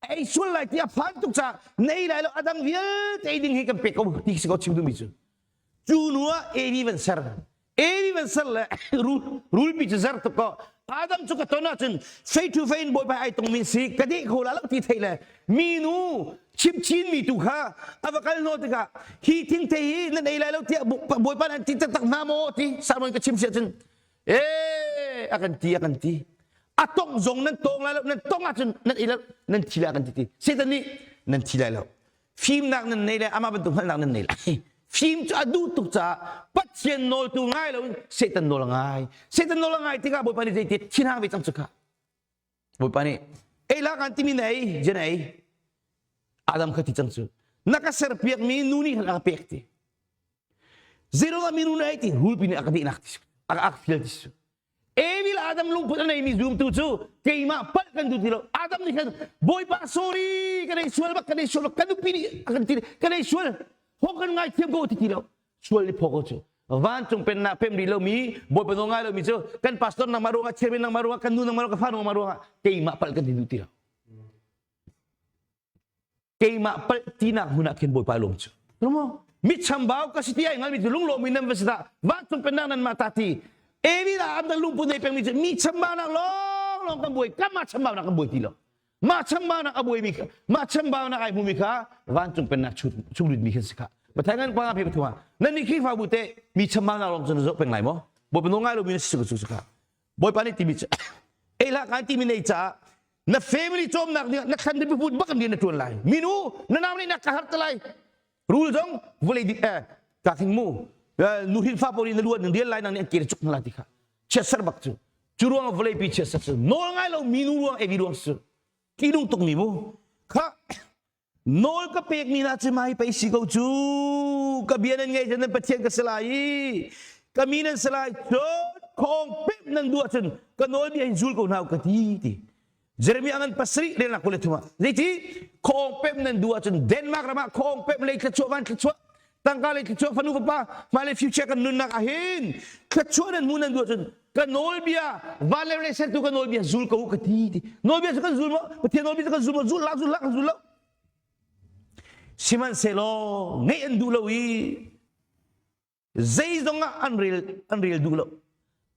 ei sual lai ti a phan tuk caah na ei lai lo a dang vialte ei ding hi kan pek ko ti si ko chim duhmi cu cu nu ah Evi van ser Evi van ser le rulpi cu zer tuk ko Adam cu ka ton ahcun fei to fei in bawipa ai tongmi si ka deh kho la lo ti thei le mi nu chimchin mi tu kha a va kal hnaw tikah hi thingthei hi nan ei lai lo tiah bawipa nan ti taktak hna maw ti sermon ka chim si ahcun ee a kan ti a kan ti a tong zong nan tong lai lo nan tong ahcun nan ei lo nan thi lai kan ti ti Satan nih nan thi lai lo fimnak nan nei lai amah bantuk hngalhnak nan nei lai fim cu a duh tuk caah Pathian nawl tu ngai lo in Satan nawl a ngai Satan nawl a ngai tikah Bawipa nih zeiti thinhang ve cang cu kha Bawipa nih ei la kan timi na ei jen ei Adam kha ti cang cu na ka serpiak mi nu nih khan a ka pek ti Zeruang ah minu na ei ti rulpi nih a ka dehnak ti a ka fial ti su. Evil Adam lungput a neimi zumtu cu keimah palh kan duh ti lo. Adam nih khan Bawipa sorry kan ei sual bak kan ei sual bak kan nupi nih a kan ti kan ei sual hong kan ngaithiam ko ti ti lo. Sual ni phaw ko cu. Vancung pennak pem rih lomi Bawipa nawl ngai lomi cu kan pastor nangmah ruangah chairman nangmah ruangah kan nu nangmah ruangah ka fa nangmah ruangah keimah palh kan ti duh ti lo. Keimah palh tinak hmun ah khin Bawipa lawm cu. Maw? Mi chambau ka si ti ai ngalmi cu lunglawm in nan va si dah. Vancung pennak nan mah ta ti. Evi la am dang lungput nei pengmi cu mi chambaunak lawng lawng kan buai. Kan mah chambaunak kan buai ti lo. Mah chambaunak a buaimi kha mah chambaunak ai hmumi kha vancung pennak chung lutmi khan si kha. Pathian ngan panga phe pathum ah nan nih Khrihfabu te mi chambaunak lawng cu na zoh peng lai maw? Bawipa nawl ngai lomi na si cu cu kha. Bawipa nih timi cu ei hlah kan timi nei caah na family cawmnak ding na thlan put bak in rian na tuan lai minu na nau nih na ka har te lai rul zong vawlei dik eh ka thing mu nu hin fa pawl na luan rian lai nang nih an kir cuk na la ti kha chiatser bak cu cu ruang vawlei pi chiatser cu nawl ngai lo minu ruang evi ruang su ki nung tuk mi mu kha Nawl ka pekmi hna cu mai pei si ko cu. Ka bia nan ngaih nan Pathian ka si lai i ka mi nan si lai cun khong pemh nan duh ahcun ka nawlbia hin zul ko hna u ka ti ti. Jeremiah ngan pasarih relnak kul le thum ah zeiti khong pemh nan duh ahcun Denmark ram ah khong pemh lei thluachuah van thluachuah tangka lei thluachuah fanu fapa hmailei future kan nunnak ah hin thluachuah nan hmu nan duh ahcun ka nawlbia van le vawlei sertu ka nawlbia zul ko u ka ti ti nawlbia cu kan zul maw Pathian nawlbia cu kan zul maw zul la zul la kan zul lo sihmanhsehlaw ngeih an duh lo i zeizong ah an rel an rel duh lo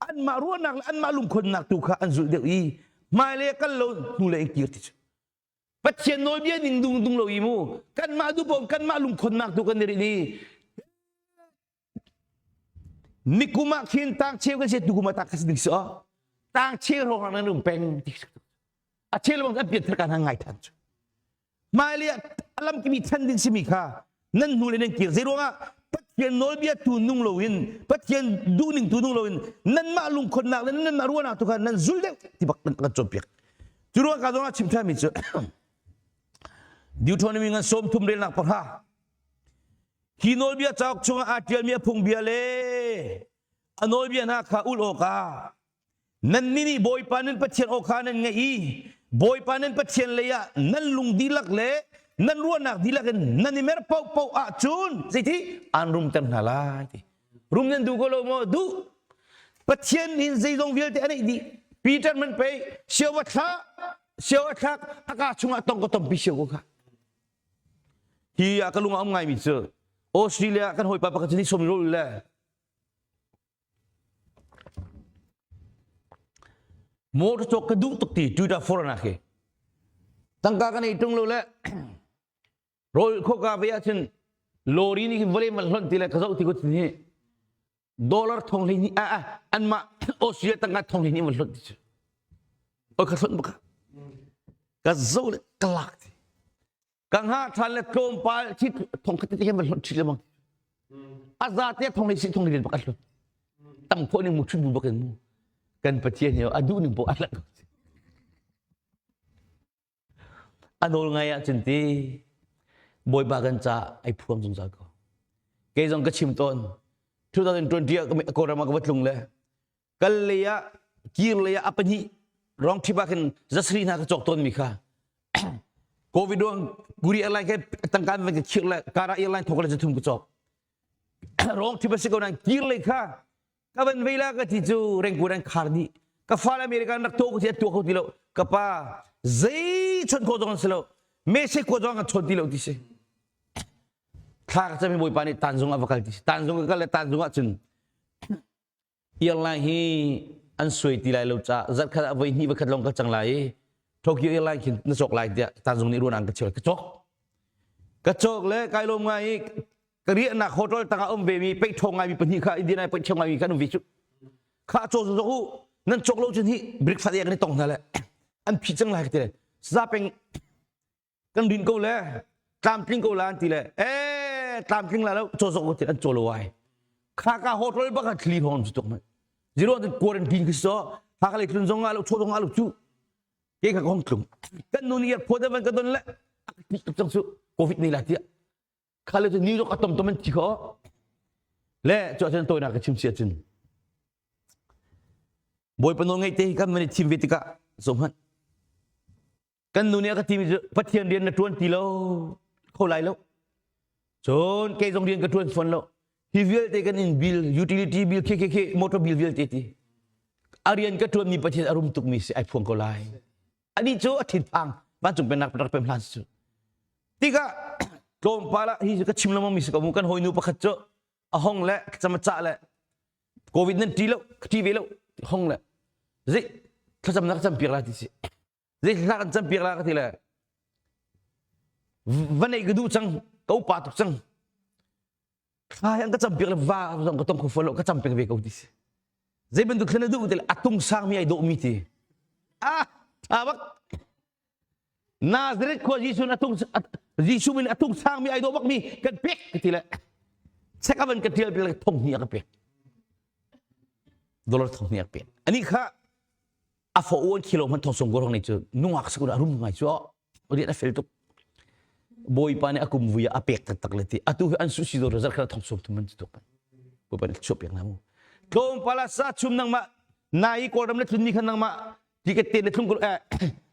anmah ruahnak le anmah lungkhonnak tu kha an zulh deuh i hmailei kal lo hnulei in kir ti cu Pathian nawlbia ning dung dung lo i mu kanmah duh paoh kanmah lungkhonnak tu kan i rinh i nikum ah khin tang cheu kan si tukum ah tak ka si ding si o tang cheu hrawng nan um peng ti a cheu bang an pian thar kan ngai than cu hmailei ah alam kimi than ding simi kha nan hnu le nan kir zei ruangah Pathian nawlbia tu nung loin Pathian duhning tu nung loin nanmah lungkhonnak le nanmah ruahnak tu kha nan zul deuh ti bak kan cawnpiak cu ruang ka zong ah chim ṭhanmi cu Deuteronomy ngan 30 relnak pahra hi nawlbia cauk chungah aa ṭialmi a phungbia le a nawlbia hna kha ulh awkah Nannih nih Bawipa nan Pathian aw kha nan ngaih i Bawipa nan Pathian lei ah nan lung dihlak le nan ruahnak dihlak in nan i mer paohpaoh ahcun zeiti aan rumter hna lai ti. Rum nan duh ko lo maw? Duh. Pathian in zeizong vialte a neih dih. Peter man pei sio va thla sio a thlak a ka chungah tong ka tompi sio ko kha. Hi ah ka lung a um ngaimi cu Australia kan hawipa pakhat cu ni som rul le Motor cawk ka duh tuk ti Twitter forum ah khi. Tangka ka nei tung lo le rawl khoka ve ahcun lorry nih khin vawlei man hlonh ti le ka zoh ti ko tin hi dollar thong hlei hnih ah ah anmah Australia tangka thong hlei hnih van hlonh ti cu. Oi ka hlonh bak. Ka zoh le ka lak ti. Ka hngah ṭhan le tlawmpal thi thong khat te van hlonh ṭhi lengmang. A za te thong le si thong le bak a hlut. Tam khawh ning mu ṭhut bu bak in mu. Kan Pathian hi a duh ning poh a lak. A nawl ngai ahcun ti Bawipa kan ca ai phuang zungzal ko. Kei zong ka chim tawn. 2020 ah Kawlram ah ka va tlung le kal lei ah kir lei ah a pahnih rong trip ah khin zasri hna ka cawk tawn mi kha Covid ruang Guri airline ke tangka van ka khir le Kara airline thok le zathum ka cawk rong trip a si ko nan kir lei kha ka van vei la ka ti cu rengku ran khar dih ka fal American rak to ko ti tua kho ti lo ka pa zei chon kho zong si lo mese ko zong kan chon ti lo ti si thla ka cami bawipa nih tanzung a va kal ti si tanzung ka kal le tanzung ah cun airline hi an suai ti lai lo ca zarkhat ah voi hnih voi khat lawng ka cang lai i Tokyo airline khin na cawk lai tiah tanzung nih ruan an ka cheu ka cawk ka cawk le kai lawm ngai i ka riahnak hotel tangah um ve mi peih ṭhawng ngaimi pahnih kha Indian ai peih ṭhawng ngaimi kan um ve cu kha caw zong u nan cawk lo cun hi breakfast ek kan i tong hna le an phi cang lai ka ti le za peng kan rin ko le tlamtling ko la an ti le eh tlamtling la lo caw zok ti an caw lo ai kha ka hotel bak a thli hong su tuk mai zero an quarantine khi so ha ka le tlun zong nga lo chaw zong nga lo cu ke kha ka hong tlung kan nu nih airport van ka don le tuk cang su covid nei la tiah kha le cu New York a tom tom an thi kho le cu ahcun tawinak ka chim si ahcun Bawipa nawl ngeih te hi kan van i thim ve tikah zoh hmanh kan nu nih a ka timi cu Pathian rian na ṭuan ti lo kho lai lo cun kei zong rian ka ṭuan fawn lo hi vialte kan in bill utility bill khi khi khi motor bill vialte ti a rian ka ṭuanmi Pathian a rum tukmi si ai phuang ko lai anih cu a thinphang vancung pennak rak pem hlan cu tikah tlawmpal ah hi ka chim lengmang mi si ko mu kan hawinu pakhat cu a hong le thlacam a cah le covid nan ṭi lo ka ṭi ve lo hong le zei thlacam na ka cam piak la ti si zei thla kan cam piak la ka ti le va neih ka duh cang ka upa tuk cang thla hi an ka cam piak le va zong ka tong kho fawn lo ka cam peng ve ko ti si zei bantuk thla na duh ti le a tung sang mi ai dawh mi ti ah tha bak Nazareth khua Jesuh a tung Jesuh min a tung sang mi ai dawh bak mi kan pek ka ti le check avan ka tial bil thong hnih a ka pek dollar thong hnih a ka pek ani kha a fo uan kilo man thong song gorong nei cu nungak sakun a rum ngai cu rian a fel tuk bawipa nih a kum vui a pek taktak le ti atu hi an su si do zar kha thong som thum man tuk bawipa nih chuah piak na mu tlawmpal ah sa chum nangmah nai kawlram le tlun ni khan nangmah ticket te na thlung ko eh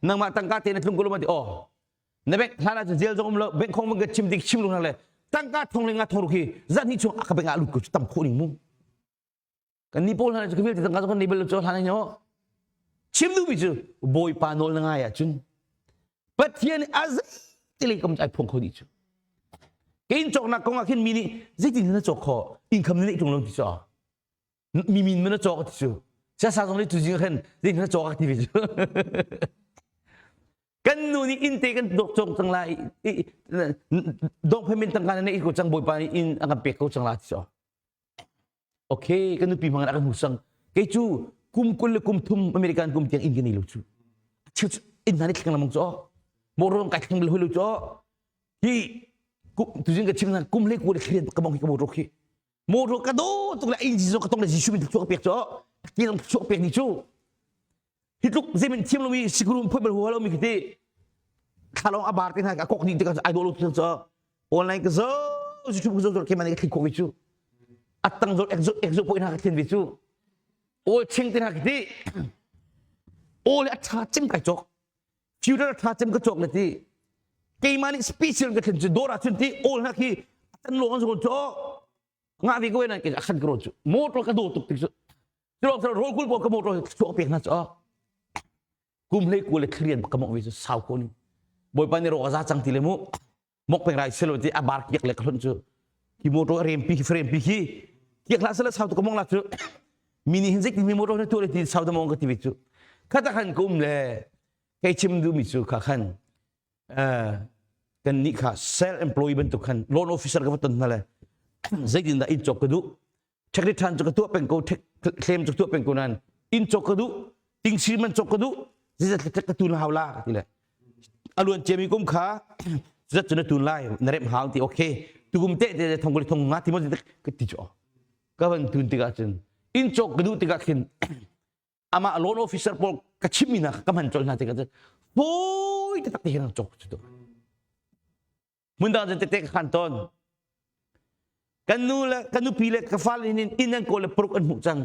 nangmah tangka te na thlung ko lo ma ti oh na bank hlan ah jail zong um lo bank khong ka chim dik chim lu le tangka thong le nga thong ru khi zat ni chung ka bank ah lut ko tam kho ning mu kan ni pawl hna cu vialte tangka kan nei bal lo cu hlan nyo chim duhmi cu bawipa nawl na ngai ahcun pathian a zei kam ai phung kho dih cu ke in cawknak kong ah khin mi nih zeitin na cawk kho income na neih tung lo ti cu mi min na cawk ti cu siasa zong nih tu zing khan zeitin na cawk ti ve cu kan nu nih inn te kan dok cawk cang lai dong phemin tangka na neih ko cang bawipa nih inn a kan pek ko cang la ti cu Okay, kan nupi hmang a kan hmu sang. Kei cu kum 20 le kum 30 American kum tiang inn kan nei lo cu. Cheu inn hna nih thleng lamang cu. Motor kai thleng bal hoi lo cu. Hi tuzing ka chim na kum le ku le thlian ka mong hi ka motor khi. Motor ka do tuk le inn zo ka tong le Jesuh min chuak pek cu. Ti dong chuak pek ni cu. Hi tluk zemin thiam lomi sikrum phoi bal hu lo mi khi ti. Thlalong a bar te hna ka kok ni te ka ai do lo cu. Online ka zo YouTube ka zo zo ke man ka thli khok cu atang zo exo exo poi na ka thlen ve cu all ching te na ka ti all a tha cem kai chok future tha cem ka chok le ti keimah nih special ka thlen cu dora chun ti all na khi tan lo an zo cho nga vi ko na ke akhan kro chu motor ka do tuk tik chu chu rol kul po ka motor chuak pek na cho kum hlei ku le thlian ka mong vi chu sau ko ni bawipa nih ro ka za cang ti le mu mok peng rai selo ti a bar kiak le ka hlon cu hi motor rem pi frame pi khi kiak la sela sau tu ka mong la cu mi nih hin zik mi motor na tu le ti sau da mong ka ti ve cu khata khan ka um le kei chim du mi cu kha khan kan nih kha self employee bantuk khan loan officer ka va ton hna le zeitin dah inn cawk ka duh check return cu ka tuah peng ko claim cu tuah peng ko nan inn cawk ka duh tingsi man cawk ka duh zeizat tlek ka tun hau la ka ti le aluan ciami kum kha zat cu na tun lai na rem hau ti okay tukum te te thong ko thong nga ti mo ka ti chu ka van tun tikah cun inn cawk ka duh tikah khin amah loan officer pawl ka chimmi hna ka hman colh hna tikah cun fawi taktak te hin cawk cu tu hmun dang cun tete ka khan tawn. Kan nu le kan nupi le ka fale nih inn an kawl le paruk an hmuh cang.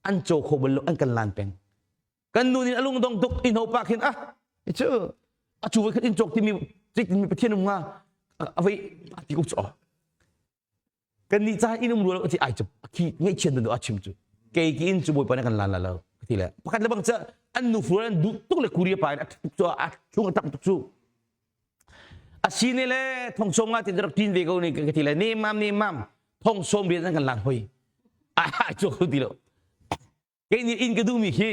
An caw kho bal lo an kan lan peng. Kan nu nih a lungdong tuk inn ho pa khin ah cu a cu voi khat inn cawk timi timi Pathian um nga a voi a ti ko cu kan nih ca inn um rua lo ti ai cu khi ngaihchian dan a chim cu kei ki inn cu bawipa nih kan lan la lo ti le pakhat le bang ca an nu fur an duh tuk le kuria pa in a tuk cu a chung a tak tuk cu a si ne le thong som nga ti rak tin ve ko ni ka ti le ne mam ne mam thong som rian an kan lan hoi a cu ti lo Kei nih inn ka duhmi khi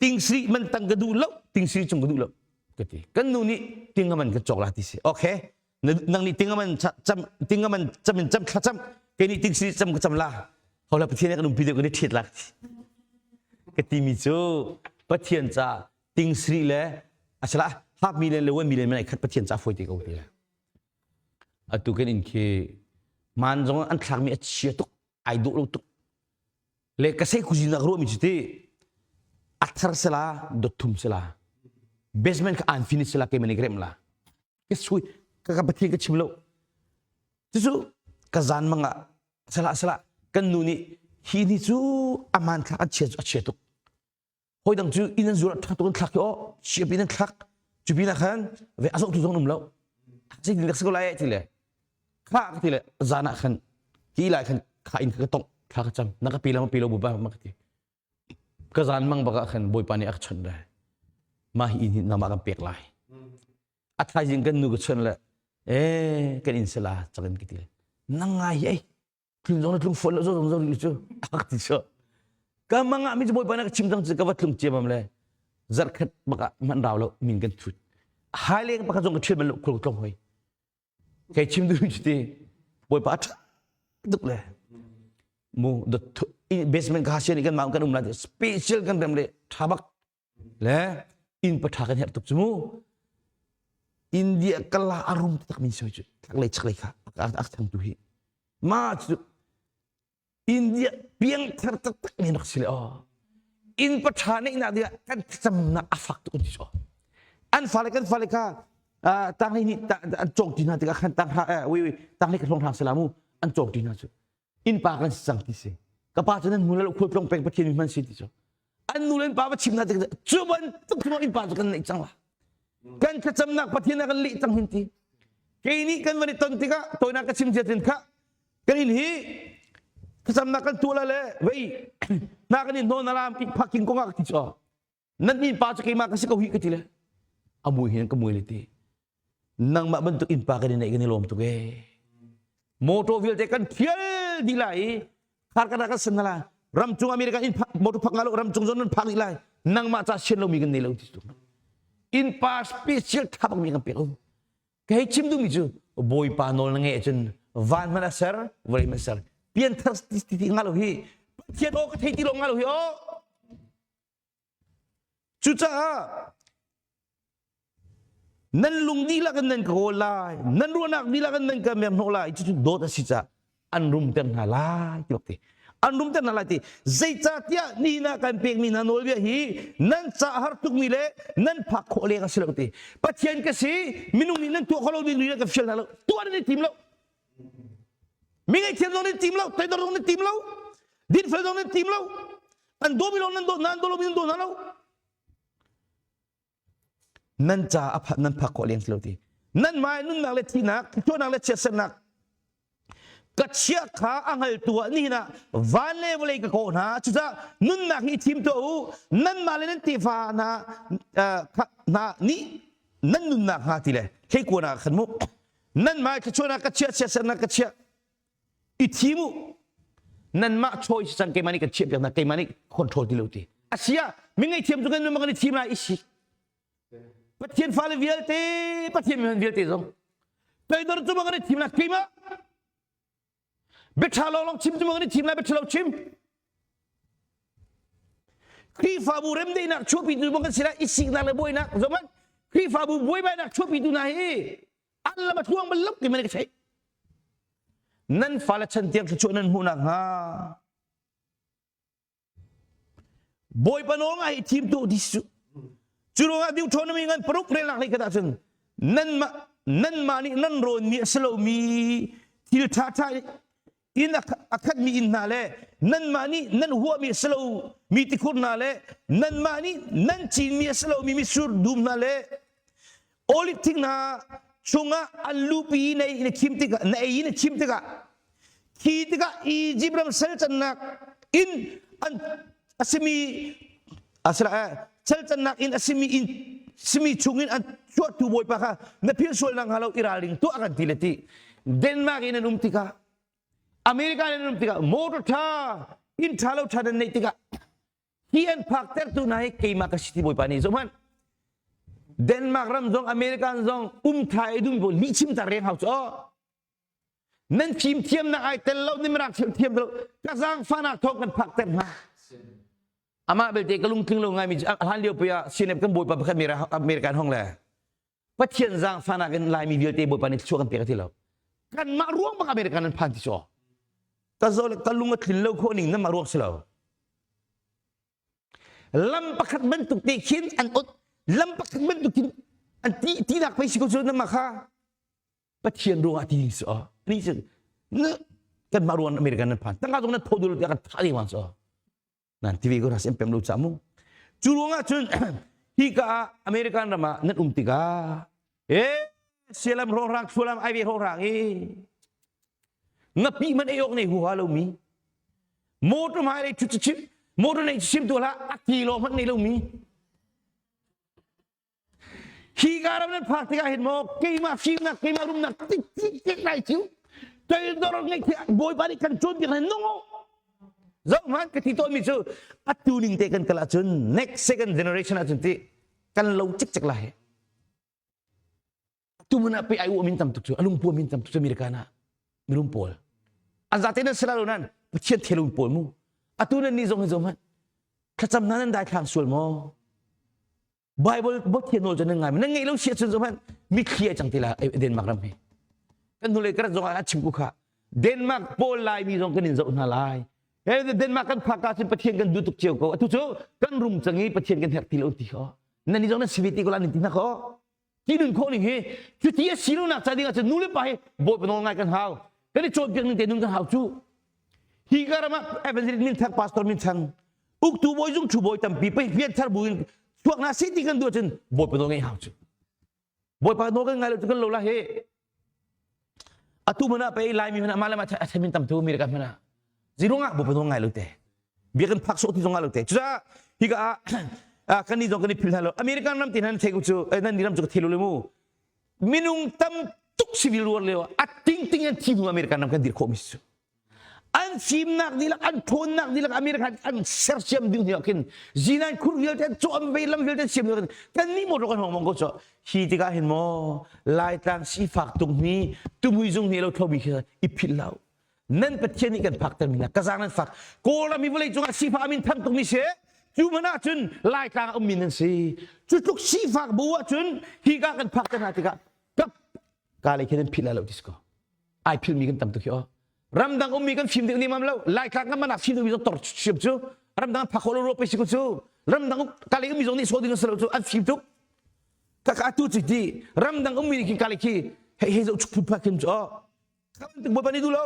tingsri man tang ka duh lo, tingsri cung ka duh lo ka ti. Kan nu nih ting man kan cawk la ti si. Okay. Nang nih ting man cam ting man cam in cam thla cam kei nih tingsri cam ka cam la. Hola Pathian kan umpi deuh kan i thiat la ti. Ka ti mi cu Pathian ca tingsri le asala half million le 1 million man ai khat Pathian ca foi te ko ti. Atu kan in khi man zong an thlak mi a chia tuk ai dawh lo tuk le ka sei kuzin nak ruahmi cu ti a thar sela dot thum sela basement ka an finish sela keimah nih ka remh la ka sui ka ka pathian ka chim lo cucu ka zan mang ah sala sala kan nu nih hi ni cu aman thlak an chia cu a chia tuk hoi dang cu inn an zuar thlak tuk an thlak hi aw chia pin an thlak cu pin ah khan ve a zoh tu zong um lo zeitin dak si ko lai ti le kha ka ti le zan ah khan ti lai khan kha inn ka tongh thla ka cam na ka pi lo ma pi lo bu ba ma ka ti ka zan mang bak ah khan bawipa nih a ka chawnh lai mah hi inn hi nangmah kan pek lai a thaizing kan nu ka chawnh le eh kan inn sala chakin ka ti le nang ngai hi ei tlung zong na tlung fawn lo zong zong rih cu ak ti so ka mangah mi cu bawipa na ka chim cang cu ka va tlung ciamam le zarkhat bak ah man rau lo min kan thut hai leng pakhat zong ka thial man lo khul tlong hoi kai chim du cu ti bawipa a tuk le mu the basement ka sian kan ma kan um la special kan rem le tha bak le inn patha kan herh tuk cu mu India kala arum tak min soi cu thaklei chaklei kha ak thang tu hi ma cu India piang thar taktak mi rak si le aw inn patha neih nak dingah kan thlacamnak a fak tuk ti so an fale kan fale kha tanglei nih an cawk ti hna tikah khan tang ha wi wi tanglei ka hlong hlang sela mu an cawk ti hna cu inn pa kan si cang ti si ka pa cu nan hmu lo khual tlong peng pathian mi hman si ti cu an nu le an pa va chim hna tik cu bantuk cu inn pa cu kan neih cang la kan thlacamnak pathian a kan leh cang hin ti kei nih kan van i ton tikah tawinak ka chim cia tin kha kan in hi thlacamnak kan tuah la le vei na kan in hnawn alam phaking kong ah ka ti cu nan inn pa cu keimah ka si ko hi ka ti le a mui hin ka mui le ti nangmah bantuk inn pa kan i neih kan i lawm tuk ee motor vialte kan thial dih lai i khar kan kan san la ram cung America in motor phak nga lo ram cung zon nan phak dih lai nangmah ca sian lomi kan nei lo ti tu inn pa special tha bak mi kan pek ka hei chim duhmi cu bawipa nawl na ngeih ahcun van hmanh a ser vawlei hmanh a ser pianthar ti ti nga lo hi Pathian aw ka thei ti lo nga lo hi aw cucaah nan lung dihlak in nan ka kawl lai nan ruahnak dihlak in nan ka mer hnawh lai cucu dawt a si caah an rumter hna lai ti bak ti an rumter hna lai ti zeicahtiah nihin ah kan pekmi hna nawlbia hi nan ca har tukmi le nan phak khawh leng a si lo ti pathian ka si minung nih nan tuah kho lo ding ri ka fial hna lo tuah nan i tim lo mi ngaihthiam zong nan tim lo toidor zong nan tim lo dinfel zong nan tim lo an dawmi lawng nan daw hna an daw lomi nan daw hna lo Nan ca a nan phak khawh leng lo ti. Nan mah nunnak le thihnak, thluachuahnak le chiatsernak ka chia kha a hngaltu ah nihin ah van le vawlei ka kawh hna. Cucaah nunnak hi thim tuah u. Nanmah le nan tefa hna hna nih nan nunnak hnga ti le thleikuan ah khan mu. Nanmah thluachuahnak ka chia chiatsernak ka chiah i thim u nanmah choice cang keimah nih kan chiah piak hna keimah nih control ti lo ti asia mi ngaihthiam cu kan kan i thim lai i si Pathian fale vialte Pathian mi vialte zong toidor cu kan i thim lai keimah biaṭha lawng chim cu kan i thim lai biaṭha lo chim Khrihfabu remdaihnak chuahpitu bang kan si lai i siknak le buainak zohmanh Khrihfabu buaibainak chuahpitu hna hi an lam a tluang bal lo ti man ka theih nan fale chan tiang thluachuah nan hmuh nakhnga Bawipa nawl ngai hi thim tu ti su cu ruangah Deuteronomy ngan paruk relnak hlei khat ahcun nanmah nanmah nih nan rawnmi a si lomi Thil ṭhaṭha in a khatmi inn hna le nanmah nih nan huahmi a si lomi tikhur hna le nanmah nih nan cinmi a si lomi mitsur dum hna le oliv thing hna chungah an lupi na ei na khim tikah na ei na khim tikah khi tikah Egypt ram sal cannak in an asimi asila sal cannak in asimi in simi chungin an chuahtu bawipa kha na philh sual nak hnga lo i ralring tuah kan ti le ti Denmark in an um tikah America in an um tikah motor tha inn tha lo tha nan neih tikah hi an phak tertu hna hi keimah ka si ti bawipa nih zoh hmanh Denmark ram zong American zong um tha i dum bo lih chim ta reng hau cu nan fim thiamnak ai tel lo nan mirang thiam thiam lo ka zaangfahnak thawng kan phak ter hna amah belte ka lungtling lo ngaimi hlan lio pi ah CNF kan bawipa pakhat American hong le Pathian zaangfahnak in Laimi vialte bawipa nih thluachuah kan pek ti lo kanmah ruang bak American an phan ti cu ka zo le ka lung a tlin lo khawh ning nan mah ruang si lo lam pakhat bantuk te khin an ot lam pakhat bantuk khin an ti tinak pei si ko cu nan mah kha Pathian ruang ah ti ding si ni cu kanmah ruang American nan phan tangka zong nan tho dul kan tha ding wang so nan ti ve ko ras pem lo cha mu cu ruangah cun hi ka ah American ram ah nan um tikah e sialam rongrang thualam ai ve rongrang i ngapi man ei ok nei huha lo mi motor mai lei chu chim motor nei chim tu la a kilo man nei lo mi Hi ka ram nan phak tikah hin maw keimah fimnak keimah rumnak tik tik tik lai cu toidor ngeih khi bawipa nih kan cawnpiak hna nung u zoh hmanh ka ti tawnmi cu atu ning te kan kal ahcun next second generation ahcun ti kan lo cikcek lai tu mun ah pe ai u min tam tuk cu alung pua min tam tuk cu American ah mirum pawl an zate nan sila lo nan Pathian thelun pawl mu atu nan ni zong hi zo hmanh thlacam hna nan daithlang sual maw Bible Pathian nawl cu nan ngai nan ngeih lo si ahcun zohhmanh mitthli ai cang ti la Denmark ram hi kan hnulei ka rat zong ah a chim ku kha Denmark pawl Laimi zong kan in zoh hna lai he Denmark kan phak ka cun Pathian kan duh tuk cio ko atu cu kan rum cang i Pathian kan herh ti lo ti kho nan ni zong nan si ve ti ko la nan ti hna kho ti nun khawh ning hi cuti a si lo nak ca ding ah cun nu le pa hi bawipa nawl ngai kan hau kan i cawnpiak ning te nun kan hau cu hi ka ram ah evangelist min thang pastor min thang uktu bawi zung thu bawi tampi pei pian thar bu in chuak na si ti kan duh cun bawipa nawl ngai hau cu bawipa nawl kan ngai lo cu kan lo la he atu mana pe laimi mana mah le mah a themin tam tu mi ka mana zirung ah bawipa nawl ngai lo te bia kan phak sawh ti zong lo te cucaah hika ah kan ni zong kan i phil hna lo American ram ti nan thei ku cu nan ni ram cu ka thei lo le mu minung tam tuk civil war lio a ting ting an thi hnu American ram kan dir khawh mi cu an fimnak dihlak an ṭhawnnak dihlak American an sersiam ding hnu khin zinan khur vialte an cawm ve lam vialte an siam ding kan nih motor kan hong mong ko cu hi tikah hin maw Laitlang sifak tuk mi tumui zung nih lo thlomi khi i philh lo nan Pathian nih kan phakter mi hna ka zaang nan fak Kawlram hi vawlei cungah sifak amin thang tuk mi si cu hmanh ah cun Laitlang a ummi nan si cu tluk sifak bu ah cun hi ka kan phakter hna tikah kap ka lei khi nan philh lai lo ti si ko ai philh mi kan tam tuk hi aw ramdang ummi kan fim deuh ni mam lo Laitlang kan mana fim deuh mi zong tor siam cu ramdang phak khawh lo ro pe si ko cu ramdang ka lei ummi zong nih so ding si lo cu an fim tuk ka ka tu ci ti ramdang ummi nih khin ka lei khi hei hei zoh chuk phut phak khin cu aw Kha bantuk Bawipa nih duh lo.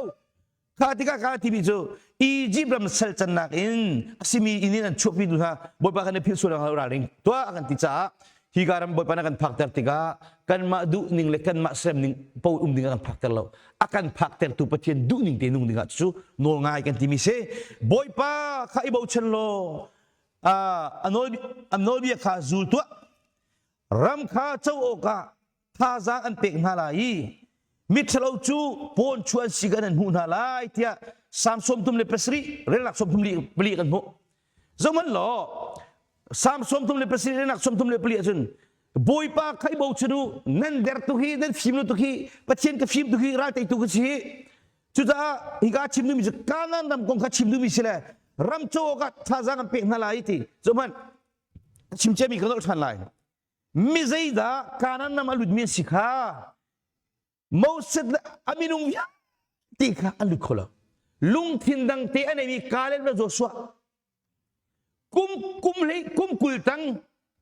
Kha tikah kha timi cu Egypt ram sal cannak in a simi inn in an chuakmi tu hna Bawipa kan i philh sual lo ralring tuah a kan ti caah hi ka ram Bawipa na kan phakter tikah kanmah duh ning le kanmah serem ning po um ding a kan phakter lo a kan phaktertu Pathian duh ning te nung dingah cu nawl ngai kan timi si Bawipa kha i bochan law a nawlbia kha zul tuah ram kha co awkah thazaang an pek hna lai i miṭhalo cu pawn chuan si kan an hmuh hna lai tiah Salm 37 relnak 34 kan hmuh. Zohhmanh law Salm 37 relnak 34 ahcun Bawipa kha i bochan u nan der tuk hi nan fim lo tuk hi Pathian ka fim tuk hi ral teitu ka si hi cucaah hika chim duhmi cu Kanaan ram kong kha chim duhmi si le ram co awkah thazaang an pek hna lai ti zohhmanh chim ciami ka nolh ṭhan lai Mi zeidah Kanaan ram a lutmi an si kha Moses le a minung vialte kha an lut kho lo. Lungthin dang te a neimi Caleb le Joshua kum kum hlei kum 20 tang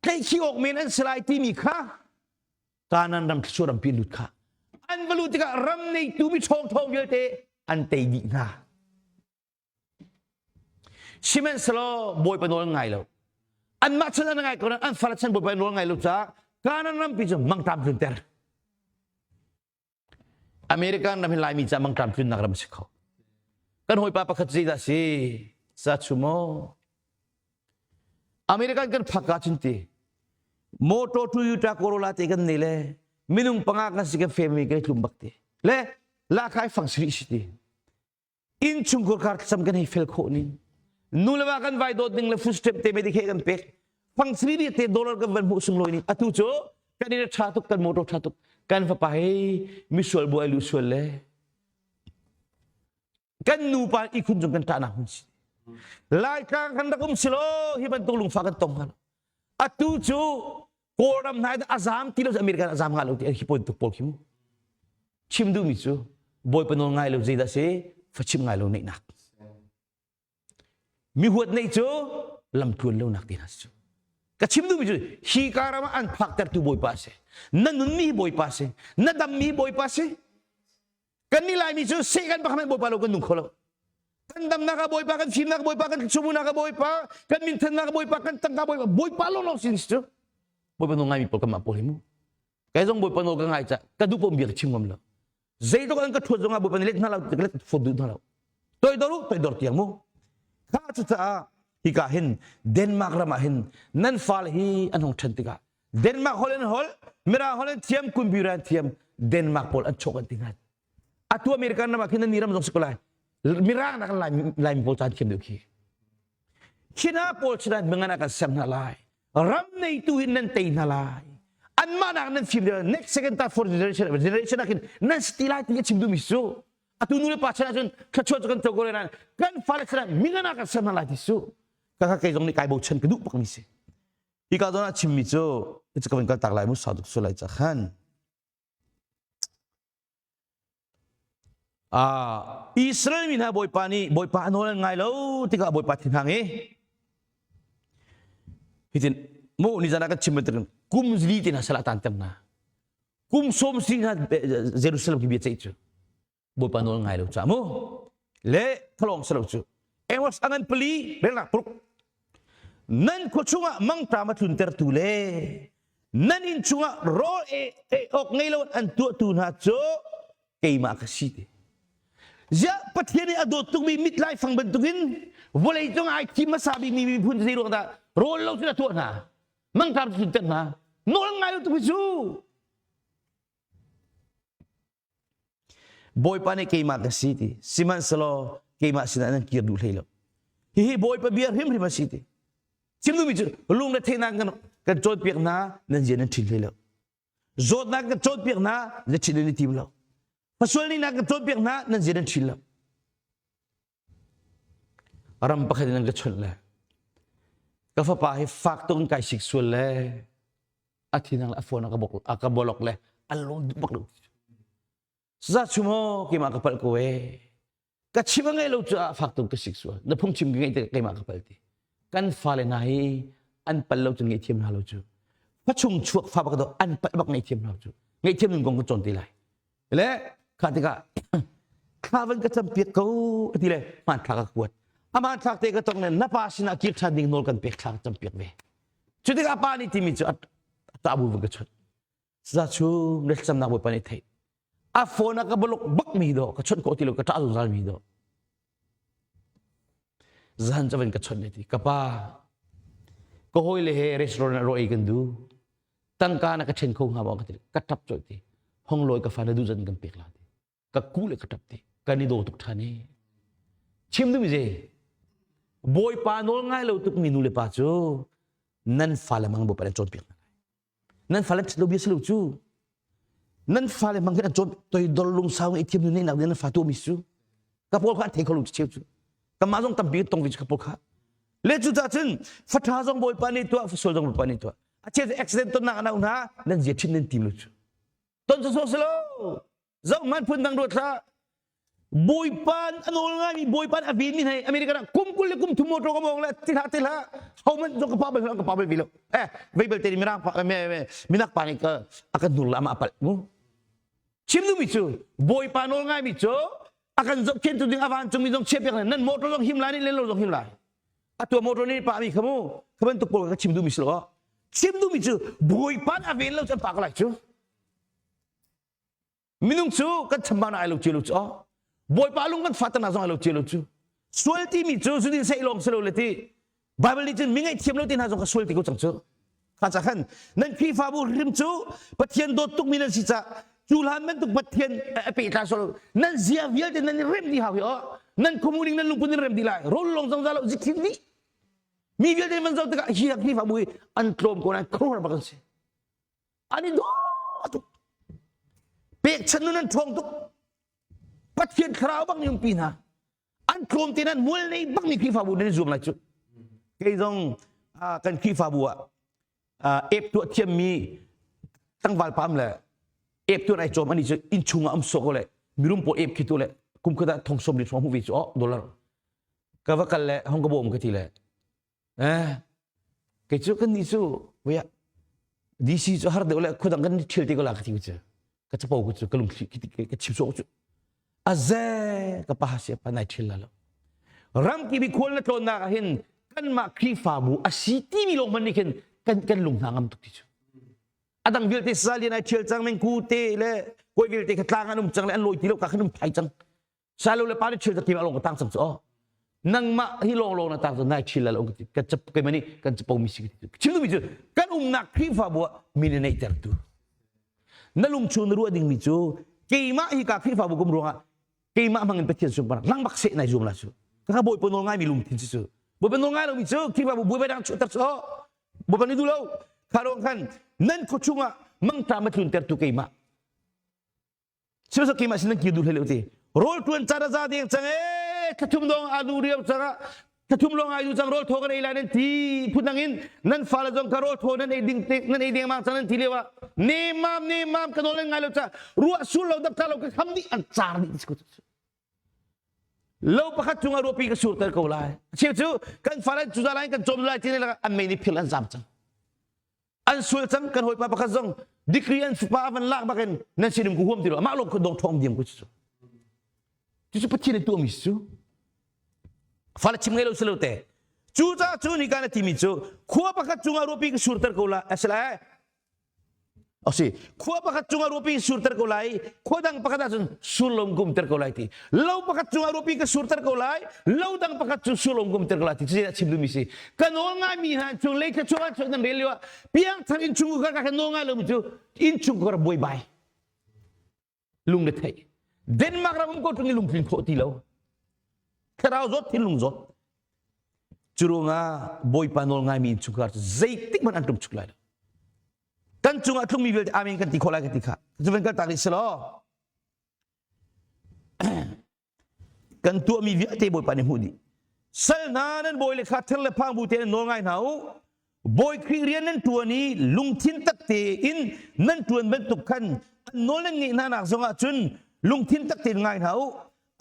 tlaihkhih awk men an si lai timi kha Kanaan ram thluachuah rampi lut kha an va lut. luh tikah ram neitu mi ṭhawngṭhawng vialte an tei dih hna. Sihmanhsehlaw Bawipa nawl ngai lo. Anmah chan an ngai ko nain an fale chan Bawipa nawl ngai lo caah Kanaan rampi cu mangṭam tlunter. American ram hi Laimi caah mangṭam tlunnak ram a si kho. Kan hawipa pakhat zeidah si? Sa chu maw? American kan phak ah cun ti motor Toyota Corolla te kan nei le minung panga kan si kan family kan tlum bak ti le lahkhai fang siri si ti innchungkhar kar thlacam kan hei fel khawh ning nu le va kan vai dawt ning le food stamp te medicare kan pek fang sri ri te dollar kan van hmuh sunglawi ning atu cu kan in tha tuk kan motor tha tuk kan fapa hei misual buai lu sual le kan nupa ikhun cung kan ṭahnak hun si Laitlang kan rak um silo hi bantuk lungfa kan tong hnga atu cu Kawlram hna a zam ti lo American a zam hnga lo ti hi pon tuk pawl khi mu chim duhmi cu Bawipa nawl ngai lo zeidah si fa chim ngai lo neihnak mi huat neih cu lamtluan lonak ti hna cu ka chim duhmi cu hi ka ram ah an phaktertu Bawipa a si na nunmi hi Bawipa a si na dammi hi Bawipa a si kan nih Laimi cu seh kan pakhat Bawipa lo kan nung kho lo kan damnak ah Bawipa kan fimnak ah Bawipa kan chumunak ah Bawipa kan minthannak ah Bawipa kan tangka Bawipa Bawipa lawnglawng sin si cu Bawipa nawl ngaimi pawl kanmah pawl hi mu kai zong Bawipa nawl ka ngai ca ka duh pom bia ka chim ngam lo zeitluk an ka ṭhuat zongah Bawipa nih let hna lo let fawt duh hna lo toidor u toidor tiang mu kha cucaah hika hin Denmark ram ah hin nan fale hi an hong ṭhan tikah Denmark holh an holh Mirang holh an thiam computer an thiam Denmark pawl an chok an ti hna atu American ram ah khin nan ni ram zong si ko lai Mirang nak Laimi pawl caan thiam deuh khi China pawl china mingan ah kan sem hna lai ram neitu hin nan tei hna lai anmah nak nan fim deuh next second third fourth generation generation ah khin nan sti lai ti ka chim duhmi cu atu nu le pa chan ahcun thluachuah cu kan co ko lai nain kan fale chan ah mingan ah kan sem hna lai ti su ka ka kei zong nih kai bochan ka duh bak mi si hi ka zawn ah chimmi cu ka van kal tak lai mu sau tuk su lai ca khan Ah, Israel mi hna Bawipa nih Bawipa a nawl an ngai lo tikah Bawipa thinhang i hitin mu nizan ah kan chim bantukin kum zili te hna sal ah tan tem hna kum sawm si hna Jerusalem ki bia ceih cu Bawipa nawl ngai lo ca mu le thalong salo cu Amos a ngan pali relnak paruk nan khua chungah mangṭam a tluntertu le nan inn chungah rawl ei awk ngei lo an tuahtu hna cu keimah ka si ti ziah Pathian nih a dawt tukmi mit laifang bantukin vawlei cung ai thim hmasa bikmi miphun zei ruang dah rawl lo cun a tuah hna mangṭam tlunter hna nawl ngai lo tuk hi cu Bawipa nih keimah ka si ti sihmanhsehlaw keimah sinah nan kir duh hlei lo hihi Bawipa bia hrimhrim a si ti chim duhmi cu lungre theihnak kan kan cawnpiak hna nan zia nan ṭhin hlei lo zawtnak kan cawnpiak hna na ṭhin nan i tim lo pasual nihnak kan cawnpiak hna nan zia nan ṭhin lo ram pakhat in an ka chawnh le ka fapa hi fak tuk in kai sik sual le a thinang le a phone a ka bok a ka bolok le a lung duh bak lo za chu maw keimah ka palh ko e ka chim a ngei lo cu ah fak tuk ka sik sual na phung chim ka ngeih tikah keimah ka pal ti kan fale hna hi an pal lo cu ngeihthiam hna lo cu fachung chuak fa bak do an palh bak ngeihthiam hna lo cu ngeihthiam nun kong ka cawn ti lai le kha tikah thla van ka campiak ko ti le hmanthlak ka kuat a hmanthlak te ka tong le na pa sinah kir ṭhan ding nawl kan pek thla ka campiak ve cu tikah pa nih timi cu a ṭah bu van ka chut za chung le thlacamnak bawipa nih theih a phone a ka bolok bak mi do ka chawnh khawh ti lo ka ṭah zungzal mi do zan cu van ka chawnh ti ka pa ka hawi le he restaurant ah raw ei kan du tangka na ka ṭhen kho hnga maw ka ti ka ṭap colh ti hong lawi ka fa na duh zan kan pek la ti ka ku le ka ṭap ti kan i daw tuk ṭhan i chim duhmi zei bawipa nawl ngai lo tuk mi nu le pa cu nan fale mang bawipa nan cawnpiak hna lai nan fale ṭhat lo bia si lo cu nan fale mang hin an cawn toidor lungsau i thiam nu neihnak nan fa tuahmi cu ka pawl kha an thei kho lo cheu cu kanmah zong tampi tong ve cu ka pawl kha le cu cah cun faṭha zong bawipa nih tuah fasual zong bawipa nih tuah a chia accident tonnak an hna nan zia ṭhin nan tim lo cu ton sawsawh si lo zohhmanh phun dang ruat hlah bawipa a nawl ngaimi bawipa a vinmi hna America ah kum 20 le kum thum motor ka mawng le ti hlah ti hlah hohmanh zong ka pa bal ka pa bal vi lo eh vei bal te mirang pa minak pa nih ka a kan hnur la ama apal mu. Chim duhmi cu Bawipa nawl ngaimi cu a kan zohkhentu ding a vancungmi zong chiahpiak nan motor zong him lai nih len lo zong him lai. Atu motor nih pah mi kha mu kha bantuk pawl ka chim duhmi si lo. Chim duhmi cu Bawipa a ven lo cu an pah ko lai cu. Minung cu kan chambau ai lo cio lo cu. Bawipa lung kan fah zong ai lo cio lo cu. Sual timi cu zudin sei lawng si lo le ti. Bible nih cun mi ngaihthiam lo ti hna zong kha sual ti ko cang cu. Kha ca khan nan Khrihfabu hrim cu Pathian dawt tukmi nan si ca cu hlan bantuk Pathian a pehtlai sual nan zia vialte nan i rem dih hau hi o. Nan khuamu ning nan lungput in rem dih lai. Rawl lawng zongzal lo zikhin dih. Mi vialte man zoh tikah hi Khrihfabu hi an tlawm ko nain khuaruahhar bak an si. An i dawh tuk. Pekchanh nun an ṭhawng tuk. Pathian thlarau bak nih umpi hna. An tlawm te nan mual nei bak mi Khrihfabu nan i zuam lai cu. Kei zong kan Khrihfabu ah ep tuah thiammi tlangval pam le ep tuah ai cawm ani cu inn chung ah um sawk le mirum pawl ep khi tu le kum khat ah thong som ri hrawng hmu ve cu oh dollar ka va kal le hong ka bawm ka ti le Eh, kei cu kan nih cu voia DC cu har deuh le khuadang kan ṭhial te ko la ka ti cu ka capo ku cu ka lungthli ka chim sawh cu aze ka pa si pa nai ṭhial la lo ramki bi khual na tlawnnak ah hin kanmah Khrihfabu a si timi lawng hmanh nih khin kan kan lung hna ngam tuk ti cu adang vialte salian ai ṭhial cang mengku te le koi vialte kha tlang an um cang le an lawi ti lo ka khan um thai cang Salo le pa nih thil keimah lawng ka tang cang cu oh nangmah hi lawng lawng na tang cu nai thil la lo ka cap keimah nih kan capo mi si chim duhmi cu kan umnak Khrihfabu ah mi na neihtertu na lungchung na ruah dingmi cu keimah hi ka Khrihfabu kum ruangah keimah hmang in Pathian sunparnak lang bak seh nai zuam la cu ka bawipa nawl ngaimi lungthin cu cu bawipa nawl ngai lomi cu Khrihfabu bawipa dang chuahter cu bawipa nih duh lo kha ruang khan nan khua chungah mangṭam a tluntertu keimah Sihmanhsehlaw keimah sin nan kir duh hlei lo ti. Rawl ṭuan caan a za deng cang ee thlathum dong aa duh riau cang ah thlathum lawng ai duh cang rawl thaw kan ei lai nan ti phundang in nan fale zong kha rawl thaw nan ei ding nan ei dengmang cang nan ti lio ah nemam nemam ka nawl nan ngai lo ca ruah sul lo dap lo ka kham dih an car dih ti lo pakhat cungah ruahpi ka surter ko lai cheu cu kan fale cu za lai kan cawm lai ti an mei nih phil an zam cang An sual cang kan hawipa pakhat zong degree an fapa a van lak bakin nan sinum ku huam ti lo mah lawng dong thawng diam ku cu. Cucu Pathian nih tuahmi cu. Fale chim ngei lo si lo te. Cu caah cu ni kan timi cu khua pakhat cungah ruahpi ka surter ko la asila Asi khua pakhat cungah ruahpi surter ko lai khua dang pakhat ahcun surlom kumter ko lai ti lo pakhat cungah ruahpi ka surter ko lai lo dang pakhat cu surlom kumter ko lai ti cu chim duhmi si ka nawl ngaimi hna chung lei thla chung ah nan rel lio ah piangthar innchung ka ka nawl ngai lomi cu innchung ka buai bai lung le theih Denmark ram um ko tung i lungtling khawh ti lo thlarau zawt thinlung zawt cu ruangah bawipa nawl ngaimi innchungkhar cu zeitik hmanh an tlung chuk lai lo kan cungah tlungmi vialte amen kan ti khawh lai ka ti kha cu van kal tak rih selaw kan tuahmi vialte Bawipa nih hmuh dih. Sal hna nan bawi le kha ther le phang bu tein nawl ngai hna u. Bawi Khrih rian nan ṭuan i lungthin tak tein nan ṭuan bantuk khan an nawl nan ngeih hna nak zongah cun lungthin tak tein ngai hna u.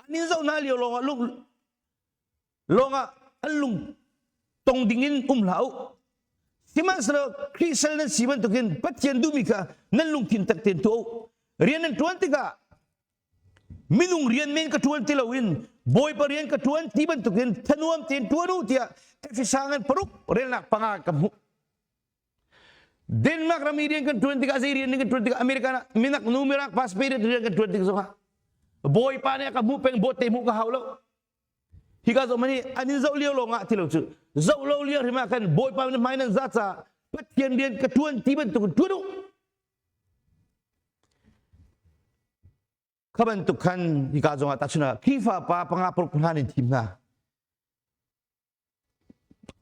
An in zoh hna lio lawngah lung lawngah an lung tong dingin um hlah u. Sihmanhsehlaw Khrih sal nan si bantukin Pathian duhmi kha nan lungthin tak tein tuah u. Rian nan ṭuan tikah minung rian men ka ṭuan ti loin Bawipa rian ka ṭuan ti bantukin thanuam tein ṭuan u tiah Efesa ngan paruk relnak panga ka hmuh. Denmark ram i rian kan ṭuan tikah zei rian kan ṭuan tikah American ah minak nu mirak passport rian kan ṭuan tik zongah Bawipa nih a ka hmuh peng bawt te hmuh ka hau lo. Hika zoh mani an in zoh lio lawng ah ti lo cu zoh lo lio hrim ah khan Bawipa na hmai nan za caah Pathian rian ka ṭuan ti bantukin ṭuan u. Kha bantuk khan hika zongah tahchun ah Khrihfa pa panga paruk hna in thim hna.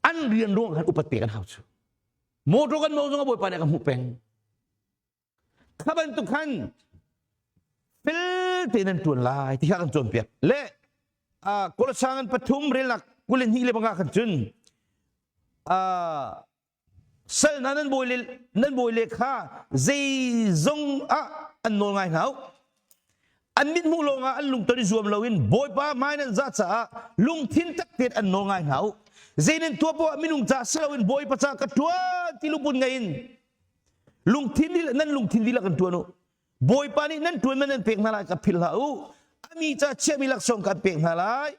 An rian ruang khan upat pek an hau cu. Motor kan mo zongah Bawipa nih a kan hmuh peng. Kha bantuk khan fel tein an ṭuan lai ti kha kan cawnpiak. Le Kolosang an pathum relnak 22 le panga khan cun Sal hna nan bawi le nan bawi le kha zeizong ah an nawl ngai hna u. An mithmuh lawngah an lungton i zuam loin Bawipa hmai nan zah caah lungthin tak tein an nawl ngai hna u. Zei nan tuah poah minung ca si loin Bawipa ca ka ṭuan ti lungput ngei in lungthin nan lungthin dihlak in ṭuan u. Bawipa nih nan ṭuan man nan pek hna lai ka philh hlah u. A mi ca chiahmi laksawng kan pek hna lai.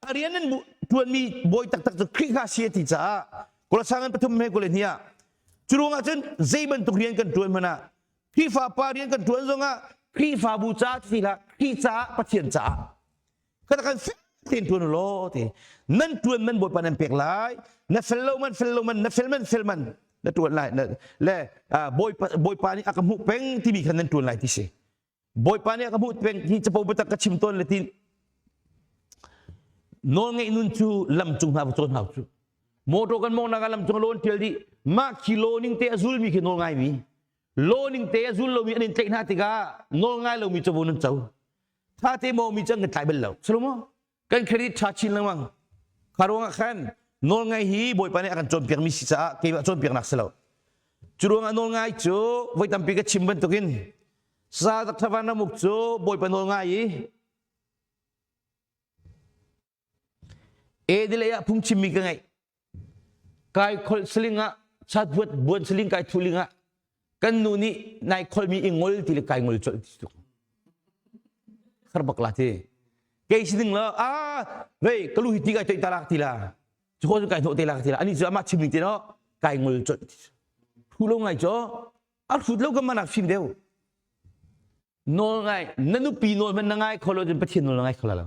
A rian nan ṭuanmi bawi taktak cu Khrih kha si a ti caah Kolosa ngan pathum he 22 ah cu ruangah cun zei bantuk rian kan ṭuan hmanh ah Khrihfa pa rian kan ṭuan zongah Khrihfabu ca ti hlah Khrih caah Pathian caah Kada kan fel tein ṭuan u law ti nan ṭuan man Bawipa nan pek lai na fel lo man fel lo man na fel man fel man na ṭuan lai le Bawipa Bawipa nih a ka hmuh peng timi khan nan ṭuan lai ti si Bawipa nih a ka hmuh peng hi capo biatak ka chim tawn le ti nawl ngeih nun cu lam cung hna va cawn hau cu motor kan mong nak ah lam cung lawn ṭial dih mah khi law ning te a zulmi khi nawl ngai mi law ning te a zul lomi an in tlaih hna tikah nawl ngai lomi cawo nan co Tha te maw mi cang kan tlai bal lo. Salomo kan credit tha chin lengmang. Kha ruangah khan nawl ngai hi Bawipa nih a kan cawnpiak mi si caah keimah cawnpiaknak si lo. Cu ruangah nawl ngai cu voi tampi ka chim bantukin sa Dr. Van Ramuk cu Bawipa nawl ngai i Edilei ah phungchimmi ka ngeih. Kai kholh saling ah chatbuat buan saling kai thuling ah kan nu nih nai kholmi i ngol ti le kai ngol colh ti tuk. Khar bak la ti. Kei si ding lo a vei ka lu hi ti kai toih ta lak ti la. Cu ko kai hnawh te lak ti la. Ani cu amah chim ning te no kai ngol colh ti. Thu lo ngai cho a hrut lo ka manak fim deuh. Nawl ngai na nupi nawl hmanh na ngai kho lo cun Pathian nawl na ngai kho lo.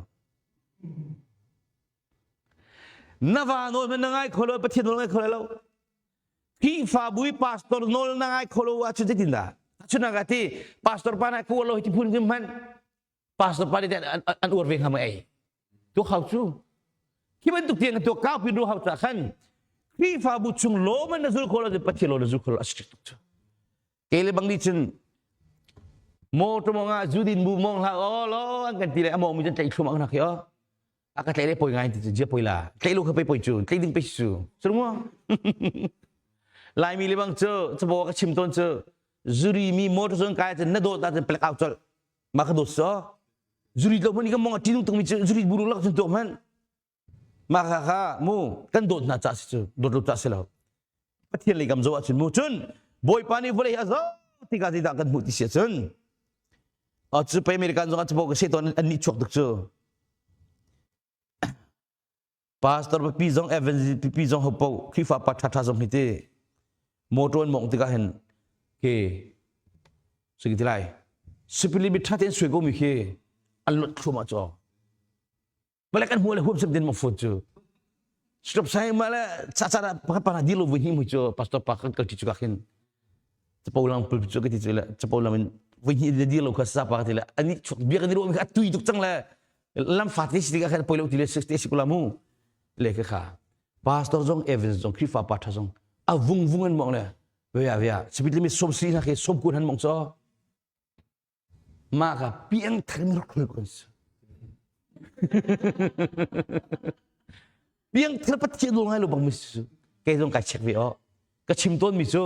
Na va nawl hmanh na ngai kho lo Pathian nawl ngai kho lo. Khrihfabu i pastor nawl na ngai kho lo ahcun zeitindah? Tahchunhnak ah ti pastor pa nai ko lo hi ti phun hmanh pastor pa nih an uar ve hnga ma ei. Tu hau cu. Khi bantuk tiang tu kau pin ru hau ta khan Khrihfabu chung law man na zul kho lo Pathian law na zul kho lo a strict tuk cu. Ke le bang nih cun motor mong ah zu din bu mong hlah o lo an kan ti le a mong mi cun tlaih thlum ang nak hi o a ka tlaih le poi ngai ti cu jia poi la tlaih lu kha pei poi cu tlaih ding pei cu cu mu Laimi le bang cu cabo ka chim tawn cu zuri mi motor zon kai cun na dawt ah cun plek out colh ma ka dawt so zuri lo hman i ka mong a tinung tung mi cu zuri buru lak cun tuak hman Mah kha kha mu kan dawt hna ca si cu dawt lo ca si lo. Pathian lei kam zoh ahcun mu cun Bawipa nih vawlei a zoh tikah zeidah kan hmuh ti si ahcun cu pei American zong ah capo ka se tawn an nih chuak tuk cu. Pastor pipi zong evangelist pipi zong hopo Khrihfa pa ṭha ṭha zong hi ti motor an mawngh tikah hin ke sigi ti lai sipili mi ṭha tein suai ko mi khi an lot thluahmah cu Malek an hmuh le huam sem din ma phone cu. Stop sai ma le cha cha pakhat pa di lo vui hi mu cu pastor pa kan kal ti cu ka khin. Chapo lang pul cu ka ti cu le chapo lam in vui hi di lo kha sa pa ka ti le ani chuk bia kan ro mi kha tui tuk cang le lam fa te si ka khan poi lo ti le te si kula mu le ka kha pastor zong evans zong khrifa pa tha zong a vung vung an mong le vea vea sipit le mi som sri na ke som kun han mong cho Mah ka piangthar mi rak kan si. Piangthar Pathian nawl ngai lo bang mi si kei zong kai check ve aw. Ka chim tawn mi cu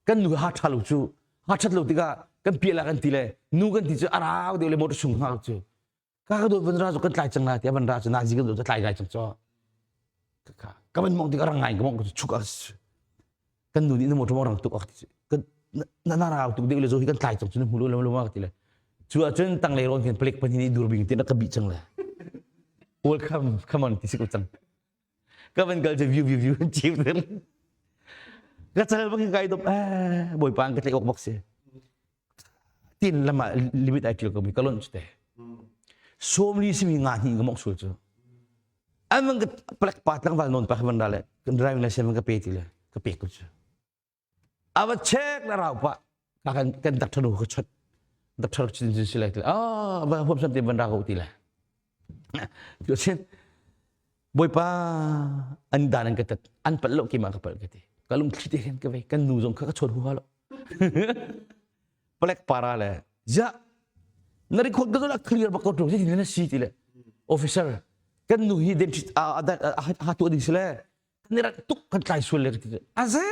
kan nu ha tha lo cu ha that lo tikah kan piah la kan ti le nu kan ti cu a rau deuh le motor chung hngak cu ka ka dawt van ra cu kan tlai cang la ti van ra cu nazi kan dawt cu tlai gai cang cho ka ka van mong tik rang ngai ka mong ka chuk a kan nu nih na motor mong rang tuk ak ti kan na na rau tuk deuh le zo hi kan tlai cang cu na hmu lo lo ma ti le cu ahcun tanglei rawn khin plek pan hi durbing ti na ka bih cang le welcome come on ti si ko cang ka van kal cu view view view chief ka cal bang kai dop eh bawipa an ka tlaih awk bak si tin lama limit ai ṭial ko mi ka lonh cu te sawmli simi nga hnih ka mok sul cu an van ka plek pa tlangval non pa van ra le kan driving license van ka pe ti le ka pek ko cu ava check na rau pa ka kan kan doctor nu ka chot doctor chin chin si lai ti ah va huam sam te van ra ko ti le tu sin Bawipa an dan an ka tat an palh lo keimah ka palh ka ti ka lungthli te khan ka vei kan nu zong kha ka chawn huha lo palek para le ja na record ka zola clear bak ko tu si na si ti le officer kan nu hi dentist a a tu ding si le kan i rak tuk kan tlai sual le ka ti a ze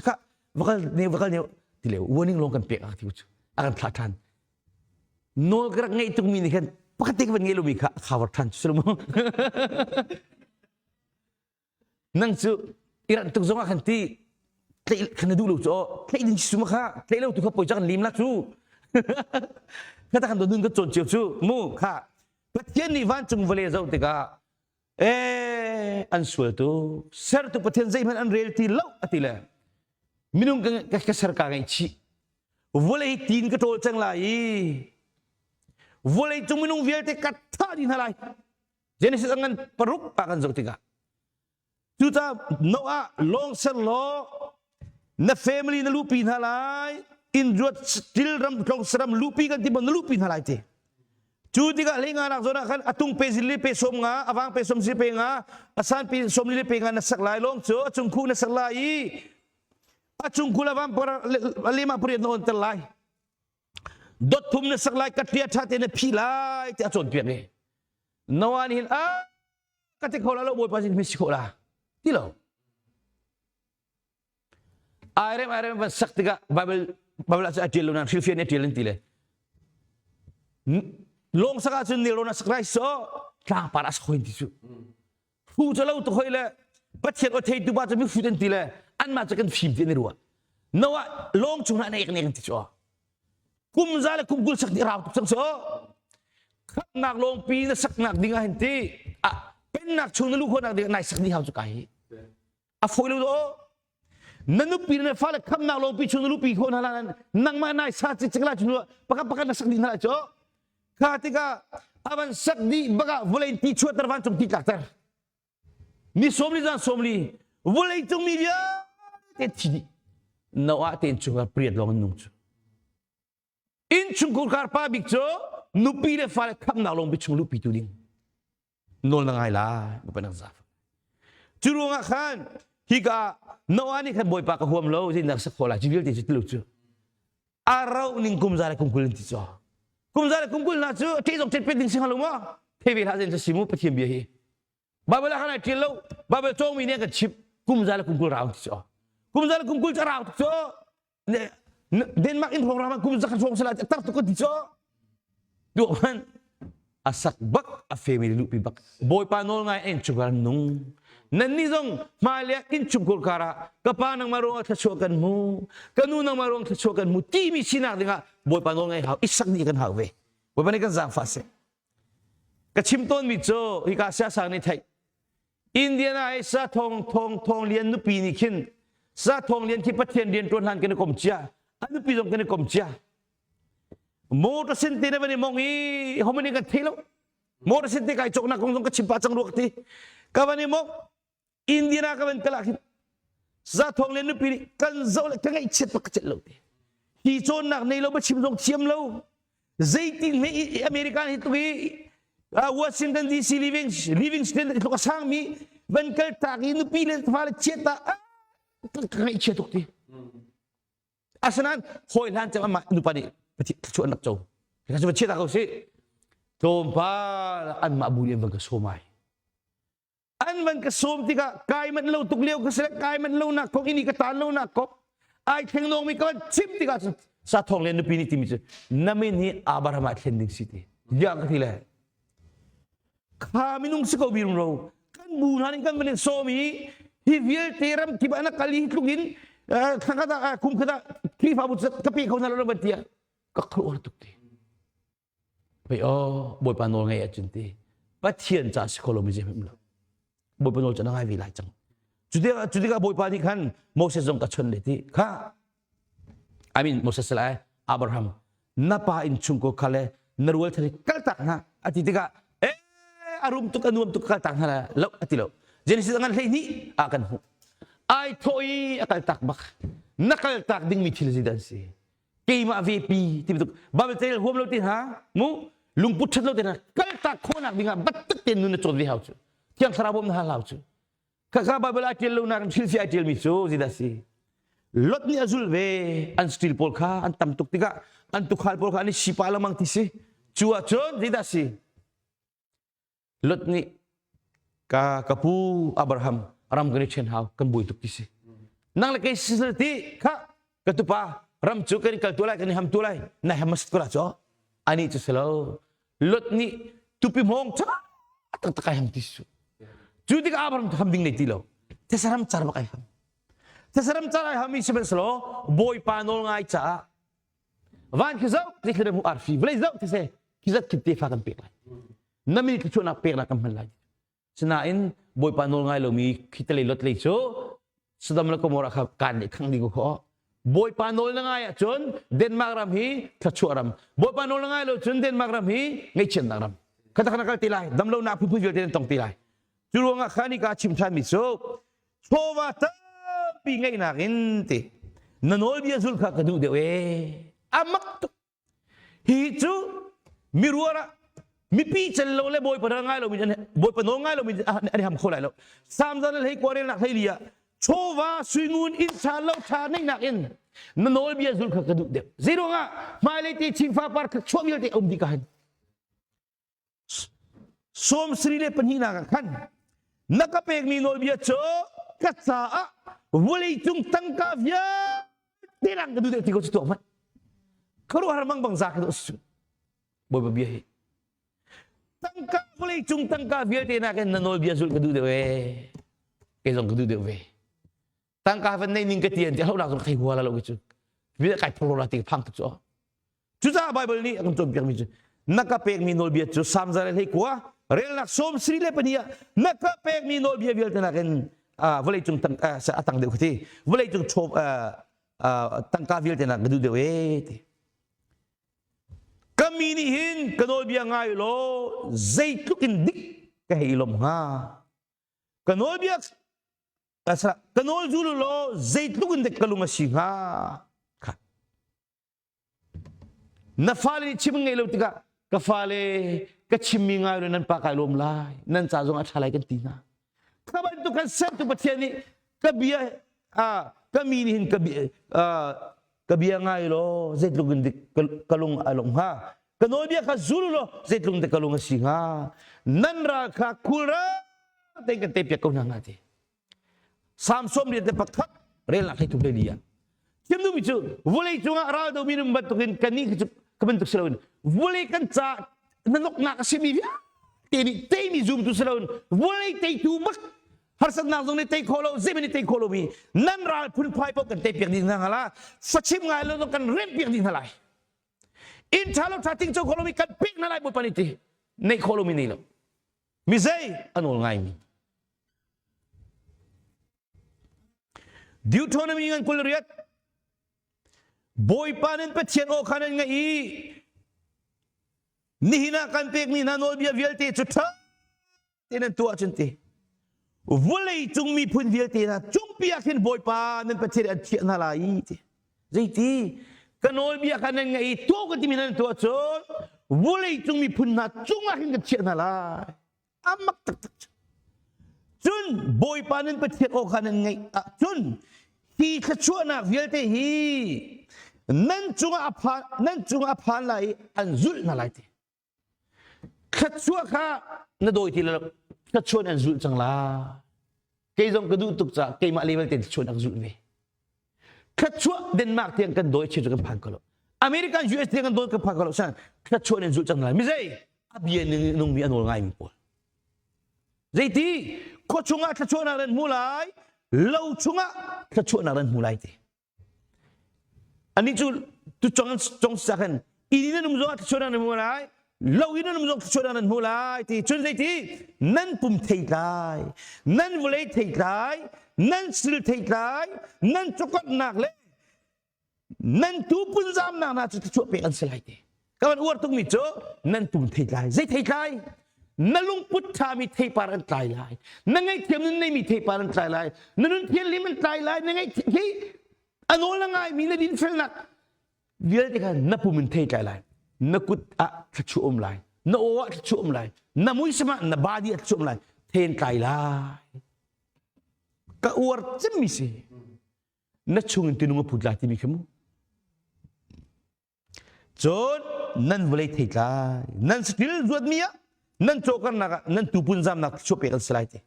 ka vakal ne vakal ne ti le warning long kan pek a ti cu a kan thlah than Nawl ka rak ngeih tukmi nih khan pakhat te ka van ngei lomi kha a cover ṭhan cu mu. Nang cu i ranh tuk zong ah khan ti tlaih khan na duh lo cu aw tlaih ding si ma kha tlaih lo tu kha poi kan lim la cu. Kha kan nun ka cawn cio cu mu kha Pathian nih vancung vawlei zoh tikah eh an sual tu sertu Pathian zeihmanh an rel ti lo ati le minung ka ka ser ka ngaihchih vawlei tin ka ṭawl cang lai i vawlei cung minung vialte ka thah dih hna lai Genesis a ngan paruk pa kan zoh tikah Cucaah Noah lawng ser law na family na lupi hna lai inn ruat til ram tlong saram lupi kan ti na lupi hna lai ti. Cu tikah hleinga nak zawn ah khan atung pe zili pe som nga awang pe som zili pe nga asan pe som li pe nga na sak lai lawng cu a cung khu na sak lai i a cung khu la wang par lema pariat na on ter lai dot thum na sak lai katlia tha te na phi lai ti a cawn piak ni Noah nih hin a ka ti kho la lo bawipa sin si kho la ti lo airem airem van sak tikah bible bible ah cun a tial lo nan hrilhfian a tial an ti le lawng sak ahcun nelrawn a sak lai so tlangpar a sak hoi ti cu hu cu lo tu hoi le pathian aw theitu pa cu mifut an ti le anmah cu kan fim ti an i ruah noah lawng chung ah na ek nek an ti cu kum za le kum 20 sak dih rau tuk cang so khamnak lawngpi na saknak ding ah hin ti a pennak chung na lu khawhnak ding nai sak dih hau cu kai hi a fawi lo do na nupi na fale khamnak lawngpi chung na lupi khawh hna la nangmah nai sa cik cik lai chung paka paka na sak dih hna lai cho kha tikah avan sak dih baka vawlei ti chuater van cung ti tlakter Ni 40 zan 40 vawlei cung mi vialte thi dih. Noah te innchungkhar pariat lawng in nung cu. Innchungkhar pa bik cu nupi le fale khamnak lawng bi chung lupi tu ding. Nawl na ngai lai, bapak nak zaf. Cu ruangah khan hika Noah nih khan Bawipa ka huam lo, zeinak sak khawh lai, cu vialte cu tilu cu. A rauh ning kum za le kum 20 in ti cu. Kum za le kum 20 hna cu ṭih zong ṭet pet ding si hnga lo maw? Thei ve hlah zen cu si mu Pathian bia hi. Bible ah khan ai ṭial lo. Bible cawngmi nih an kan chimh kum za le kum 20 rau ti cu. Kum za le kum 20 cu a rau tuk cu. Denmark in hrawng ram kum zakhat hrawng sala tar tuk kan ti cu. Tuah hmanh a sak bak a family luhpi bak bawipa nawl ngai in chungkhar nung nannih zong hmailei innchungkhar karah ka pa nangmah ruangah thluachuah kan hmu ka nu nangmah ruang thluachuah kan hmu timi sinak dingah bawipa nawl ngai hau isak dih kan hau ve bawipa nih kan zaangfah seh ka chim tawnmi cu hika siasang nih theih Indiana i sa thong thong thong lian nupi nih khin sa thong lian khi Pathian rian ṭuan hlan kan i kom cia a nupi zong kan i kom cia motor sin te na van i mong i homani kan thei lo motor sin te kai cawk nak kong zong ka chim pah cang ruak ti ka van i mong Indiana ka van kal ah khin za thong le nupi nih kan zoh le ka ngaihchiat bak ka celh lo ti hi cawnnak nei lo ba chim zong thiam lo zeitin hme American hi tluk i Washington DC living Livingston tluk a sangmi van kal tak i nupi le fale chiat ah ka ngaihchia tuk ti Asinain hawi hlan cem amah nupa nih thluachuah an rak co. Ka cu chiat ko si. Tlawmpal anmah bu nih an van ka sawm ai. An van ka sawm tikah kai manh lo tuk lio ka si kai manh lo nak kong ini ka tan lo nak kong ai thleng nong mi ka van chim tikah cun sa thong le nupi nih timi cu na min hi Abraham ah thlen ding si ti. Ya ka ti le. Kha minung si ko bi ro kan bu hna nih kan van in sawm i hi vialte ram kip ah na kal i tluk in thla khat kum khat ah Khrihfabu ka pe kho hna lo ban tiah ka khuaruah tuk ti. Pei aw Bawipa nawl ngei ahcun ti Pathian ca si kho lo mi zei hmanh lo. Bawipa nawl cu na ngai ve lai cang. Cutikah cutikah Bawipa nih khan Moses zong ka chon le ti kha I mean Moses lai Abraham na pa inn chungkhar kha le na rual thari kaltak hna a ti tikah eh a rum tuk a nuam tuk kaltak hna la lo a ti lo Genesis ngan 12 ah kan hmuh ai thawh i a kaltak bak na kaltak dingmi thil zeidah an si keimah vepi ti bantuk Bible tel huam lo ti hna mu lungput ṭhat lo ti hna kaltak khawhnak dingah battak tein nun na cawn ve hau cu thiang thlarau bawm na hal hau cu Khakha Bible ai ṭial lo nak thil si ai ṭialmi cu zeidah si? Lot nih a zulh ve an stil pawl kha an tam tuk tikah an tukhal pawl kha an i sipa lengmang ti si. Cu ahcun zeidah si? Lot nih ka ka pu Abraham ram kan i ṭhen hau kan buai tuk ti si. Nang le kei si ti kha ka tupa ram cu kan i kal tu lai kan i ham tu lai na ham masit ko la cu ani cu si lo Lot nih tupi hmawng ṭha taktak ai ham ti su. Cu tikah Abraham ham ding nei ti lo. Thesaram car bak ai ham. Thesaram car ai ham i sihmanhsehlaw Bawipa nawl ngai caah. Van khi zoh ti thil mu arfi vawlei zoh ti se khi zat khi tefa kan pek lai. Na mi thluachuahnak peknak kan hman lai. Sinain Bawipa nawl ngai lomi khi telei lot lei cu Sodom le Gomorrah kha kaan nih khang ding ko Bawipa nawl na ngai ahcun Denmark ram hi thluachuah ram. Bawipa nawl na ngai lo cun Denmark ram hi ngaihchiatnak ram. Khata khana kal ti lai, damlonak phunphun vialte nan tong ti lai. Cu ruangah khan hi ka chim ṭhanmi cu chawva tampi ngeihnak in ti na nawlbia zulh kha ka duh deuh ee. A mak tuk. Hi cu miruar ah mipi cel lo le bawipa nawl ngai lomi bawipa nawl ngai lomi an i ham kho lai lo. Samzan le hlei kuarelnak hlei li ah chawva suingun inn ṭha lo ṭha neihnak in na nawlbia zulh kha ka duh deuh. Zeiruangah hmailei te chinfa par kha chuah vialte a um dih ka hin. Sawm sarih le pahnihnak ah khan na ka pekmi nawlbia cu ka caah vawleicung tangka vialte lang ka duh deuh ti ko cu tuak hmanh. Khuaruahhar mang bang za ka duh su. Bawipa bia hi. Tangka vawleicung tangka vialte nakin na nawlbia zulh ka duh deuh ee. Kei zong ka duh deuh ve. Tangka van nei ning ka ti an ti hlonak zong thei hua la lo ki cu. Bia kai phoro la ti phang tuk cu. Cucaah Baibal nih a kan cawnpiakmi cu na ka pekmi nawlbia cu Salm 121 relnak 32 ah na ka pekmi nawlbia vialte nakin vawleicung tang a tang deuh ka ti vawleicung tangka vialte nak ka duh deuh ee ti ka mi nih hin ka nawlbia ngai law zeitluk in dik ka hei lom hnga ka nawlbia ka nawl zul law zeitluk in dik ka lung a si hnga kha Na fale nih chim ngei lo tikah ka fale ka chimmi ngai lo nan pa kai lawm lai nan ca zong a ṭha lai kan ti hna. Kha bantuk kan sertu Pathian nih ka bia ka mi nih hin ka bia ka bia ngai law zeitluk in dik ka lung a lung hnga ka nawlbia kha zul law zeitluk in dik ka lung a si hnga nan ral kha khulra tein kan teipiak ko hna hnga ti Salm 91 relnak hlei thum hlei li ah chim duhmi cu vawlei cungah ral domi nun bantukin kannih khi cu ka bantuk si loin vawlei kan ca nanoknak a simi vialte nih teimi zumtu si loin vawlei teitu bak harsatnak zong nih tei khawh lo zeihmanh nih tei khawh lomi nan ral phunphai paoh kan teipiak dih hna hnga fachim ngai lo zong kan rempiak dih hna lai inn ṭha lo ṭha ting co khawh lomi kan pek hna lai Bawipa nih ti neih khawh lomi nei lo Mi zei a nawl ngaimi. Deuteronomy ngan 28 Bawipa nan Pathian aw kha nan ngaih i nihin ah kan pekmi hna nawlbia vialte cu ṭha tein nan tuah cun ti vawlei cung miphun vialte hna cungpi ah khin Bawipa nan Pathian an thiah hna lai ti Zeiti ka nawlbia kha nan ngaih i tuah ka timi nan tuah cun vawleicung miphun hna cungah hin ka chiah hna lai. A mak taktak. Cun Bawipa nan Pathian aw kha nan ngaih ahcun hi thluachuahnak vialte hi nan cungah a phan nan cungah a phan lai i an zulh hna lai ti. Thluachuah kha na dawi ti lo thluachuah an zulh cang la. Kei zong ka duh tuk caah keimah level tein thluachuah an zulh ve. Thluachuah Denmark tiang kan dawi chiu cu kan phan ko lo. American US tiang kan dawi kan phan ko lo. San thluachuah an zulh cang lai. Mizei a bia nungmi a nawl ngaimi pawl. Zeiti khua chungah thluachuahnak nan hmu lai, lo chungah thluachuahnak nan hmu lai ti. Anih cu tucang cong sak in inn in an um zongah thluachuah nan hmu lai, lo in an um zong thluachuah nan hmu lai ti cun zeiti nan pum theitlai, nan vawlei theitlai, nan sil theitlai, nan cawkawtnak le nan tuu punzamnak hna cu thluachuah pek an si lai ti. Ka van uar tukmi cu nan pum theitlai. Zei theitlai? Na lungput ṭhami theipar an tlai lai. Na ngaihthiam nun neimi theipar an tlai lai. Na nun thianhlim an tlai lai. Na ngaihthiam hi a nawl na ngaimi na dinfelnak vialte kha na pum in thei tlai lai. Na kut ah thluachuah um lai. Na aw ah thluachuah um lai. Na muisam ah na body ah thluachuah um lai. Then tlai lai. Ka uar cemmi si. Na chung in tinung a put lai timi khi mu. Cun nan vawlei theitlai, nan saṭil zuatmi ah nan cawkarnak ah nan tupun zamnak thluachuah pek an si lai ti.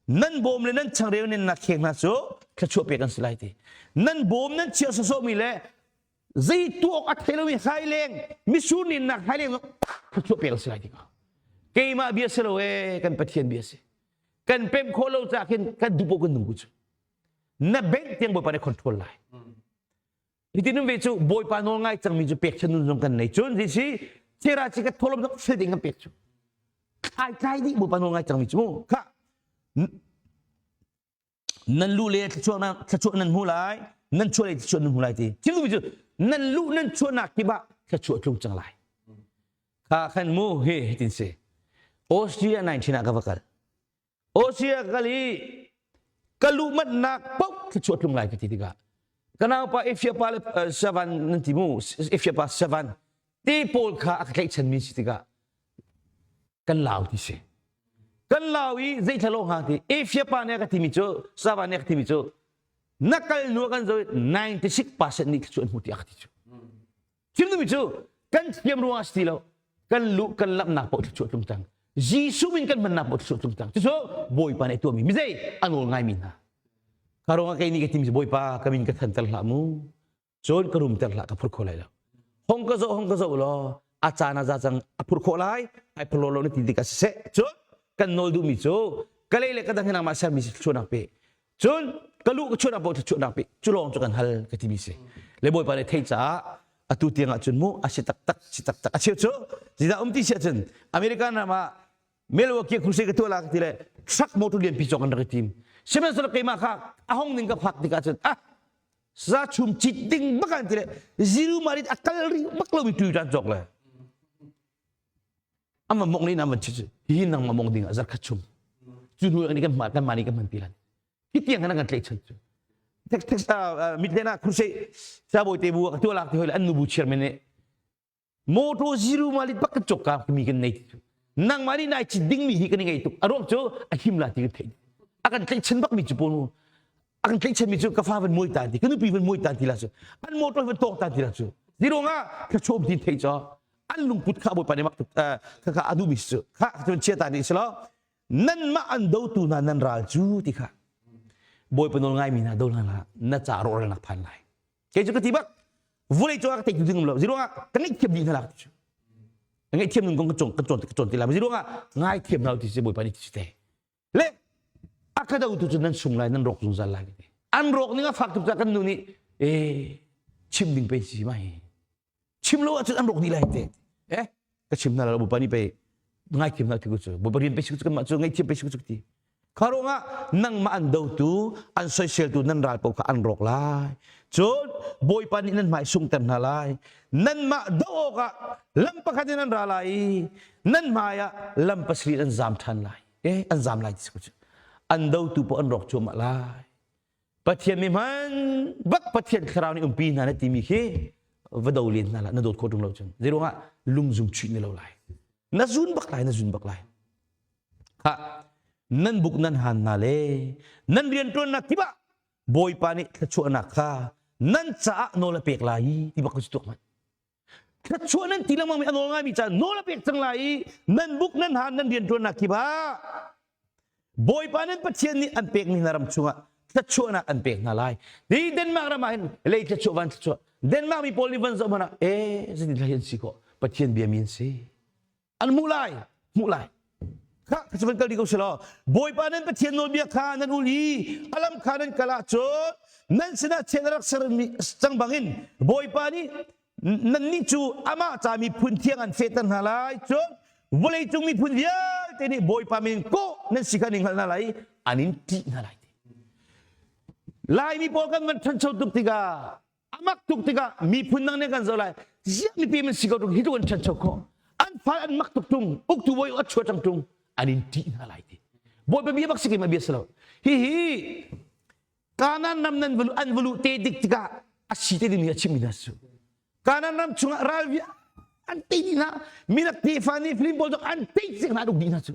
Nan bawm le nan changreu nennak kheng hna cu thluachuah pek an si lai ti. Nan bawm nan chiah sawsawhmi le zei tuah awk a thei lomi haileng, mitsur nennak haileng zong thluachuah pek an si lai ti ko. Keimah bia si lo ee, kan Pathian bia si. Kan pemh khawh lo caah khin kan duh paoh kan nung ku cu. Na bank tiang Bawipa nih control lai. Hitin um ve cu Bawipa nawl ngai cangmi cu pekchan nun zong kan nei. Cun hi si Sarah ci ka tholom zong fel ding kan pek cu. Ai tlai dih Bawipa nawl ngai cangmi cu mu. Kha nan lu le thluachuah nan thluachuah nan hmu lai, nan chuah le thluachuah nan hmu lai ti. Thil duhmi cu nan lu nan chuahnak kip ah thluachuah tlung cang lai. Kha khan mu hi hitin si. Austria 19 ah ka va kal. Austria kal i ka luh manhnak paoh thluachuah tlung lai ka ti tikah ka naupa Efia pa le Savan nan ti mu Efia pa Savan te pawl kha a ka tlaihchanmi si tikah kan lau ti si kan lau i zei thla hang ti Efia pa nih a ka timi cu Savan nih a ka timi cu na kal nu kan zo 96% nih thluachuah an hmu ti a ka ti cu Chim duhmi cu kan thiam ruangah si ti lo. Kan luh kan lamhnak paoh thluachuah tlung cang. Jesuh min kan hmannak paoh thluachuah tlung cang. Cucu Bawipa nih a tuahmi mizei a nawl ngaimi hna. Ka ruangah kei nih ka timi Bawipa ka min ka thanter hlah mu. Cun ka rumter hlah ka phur kho lai lo. Hong ka zoh hong ka zoh law a caan a za cang a phur khawh lai ai phur lo na ti tikah siseh cun kan nawl duhmi cu ka lei le ka dang hi nangmah sermi si thluachuahnak pe Cun ka lu ka chuahnak paoh chuahnak pi cu lawng cu kan hal ka timi si. Le Bawipa nih thei caah atu tiang ah cun mu a si taktak si taktak a cheu cu zidah um ti si ahcun American ram ah Milwaukee crusade ka tuah la ka ti le truck motor lian pi cawk an rak i tim. Sihmanhsehlaw keimah kha a hong ning ka phak tikah cun ah za chum cit ding bak an ti le ziru marit a kal ri bak lomi Toyota cawk le Ama mong ni na man chi hi nang ma mong ding ah zarkhat chung cu hnu kan kan kan mani kan man pi lan hi tiang kan kan tlai chan cu text text mit le na crusade sa boi te bu ka tu lak ti hoi an nu bu chiar men ne moto zero malit bak kan chok ka mi kan nei nang mani nai chi ding mi hi kan ngai tuk aruang cu a him la ti kan thei a kan tlai chan bak mi chu pon a kan tlai chan mi chu ka fa van moi ta ti ka nupi van moi ta ti la chu an motor van tok ta ti la chu zero nga ka chom tin thei cho an lungput kha Bawipa nih mak tuk kha kha a duhmi cu kha cun chia ta nih si lo nanmah an dotu hna nan ral cu ti kha Bawipa nawl ngaimi hna do hna hlah na ca rawhralnak phan lai kei cu ka ti bak vulei cung ah ka teitu ding um lo ziruangah ka ngaihthiam dih hna lak ti cu ka ngaihthiam nun kong ka cawn ka cawn ka cawn ti lai ziruangah ngaithiam hna ti si Bawipa nih ti si te le a ka dotu cu nan sung lai nan rawk zungzal lai ti an rawk ning a fak tuk caah kan nu nih e chim ding pe si ma hi chim lo ahcun an rawk dih lai te eh ka chim hna lo bawipa nih pei ngaithiam hna ti ku cu bawipa rian pe si ku cu kanmah cu ngaihthiam pe si ku cu ti kha ruangah nangmah an dotu an soiseltu nan ral paoh kha an rawk lai cun bawipa nih nan hmai sungter hna lai nanmah doh awkah lam pakhat in an ra lai i nan hmai ah lam pasarih an zam ṭhan lai eh an zam lai ti si ku cu an dotu paoh an rawk cuahmah lai Pathian mi hman bak Pathian thlarau nih umpi hna na timi khi va do len hna lah na dawt khawh ṭung lo cun zeiruangah lungzum chuih ni lo lai na zun bak lai na zun bak lai ha nan buk nan han hna le nan rianṭuannak kip ah Bawipa nih thluachuahnak kha nan caah nawl a pek lai ti bak cu tuak hmanh thluachuah nan ti lengmang mi a nawl ngaimi caah nawl a pek cang lai i nan buk nan han nan rianṭuannak kip ah Bawipa nan Pathian nih an pekmi hna ram chungah thluachuahnak an pek hna lai. Hi Denmark ram ah hin lei thluachuah van thluachuah. Denmark mi pawl nih van zoh hmanh ah ee zeitin thla hi an si khawh Pathian biami an si. An hmuh lai, hmuh lai. Kha ka van kal dih ko selaw Bawipa nan Pathian nawlbia kha nan ul i a lam kha nan kal ahcun nan sinah chiat a rak sermi cang bangin Bawipa nih nannih cu amah ca miphun thiang an fehter hna lai cun vawleicung miphun vialte nih Bawipa min kawh nan si kha an in hngalh hna lai i an in ṭih hna lai ti. Laimi pawl kan van ṭhancho tuk tikah a mak tuk tikah miphun dang nih kan zoh lai ziah mipi man si ko tung hi tluk an ṭhancho khawh an fal an mak tuk tung uktu bawi a chua cang tung an in ṭih hna lai ti Bawipa bia bak si keimah bia si lo hihi Kanaan ram nan valu an valu te dik tikah a si te dingmi a chimmi hna cu Kanaan ram chungah ral via an tei dih hna minak tefa nih Filim pawl zong an tei cik hna duk dih hna cu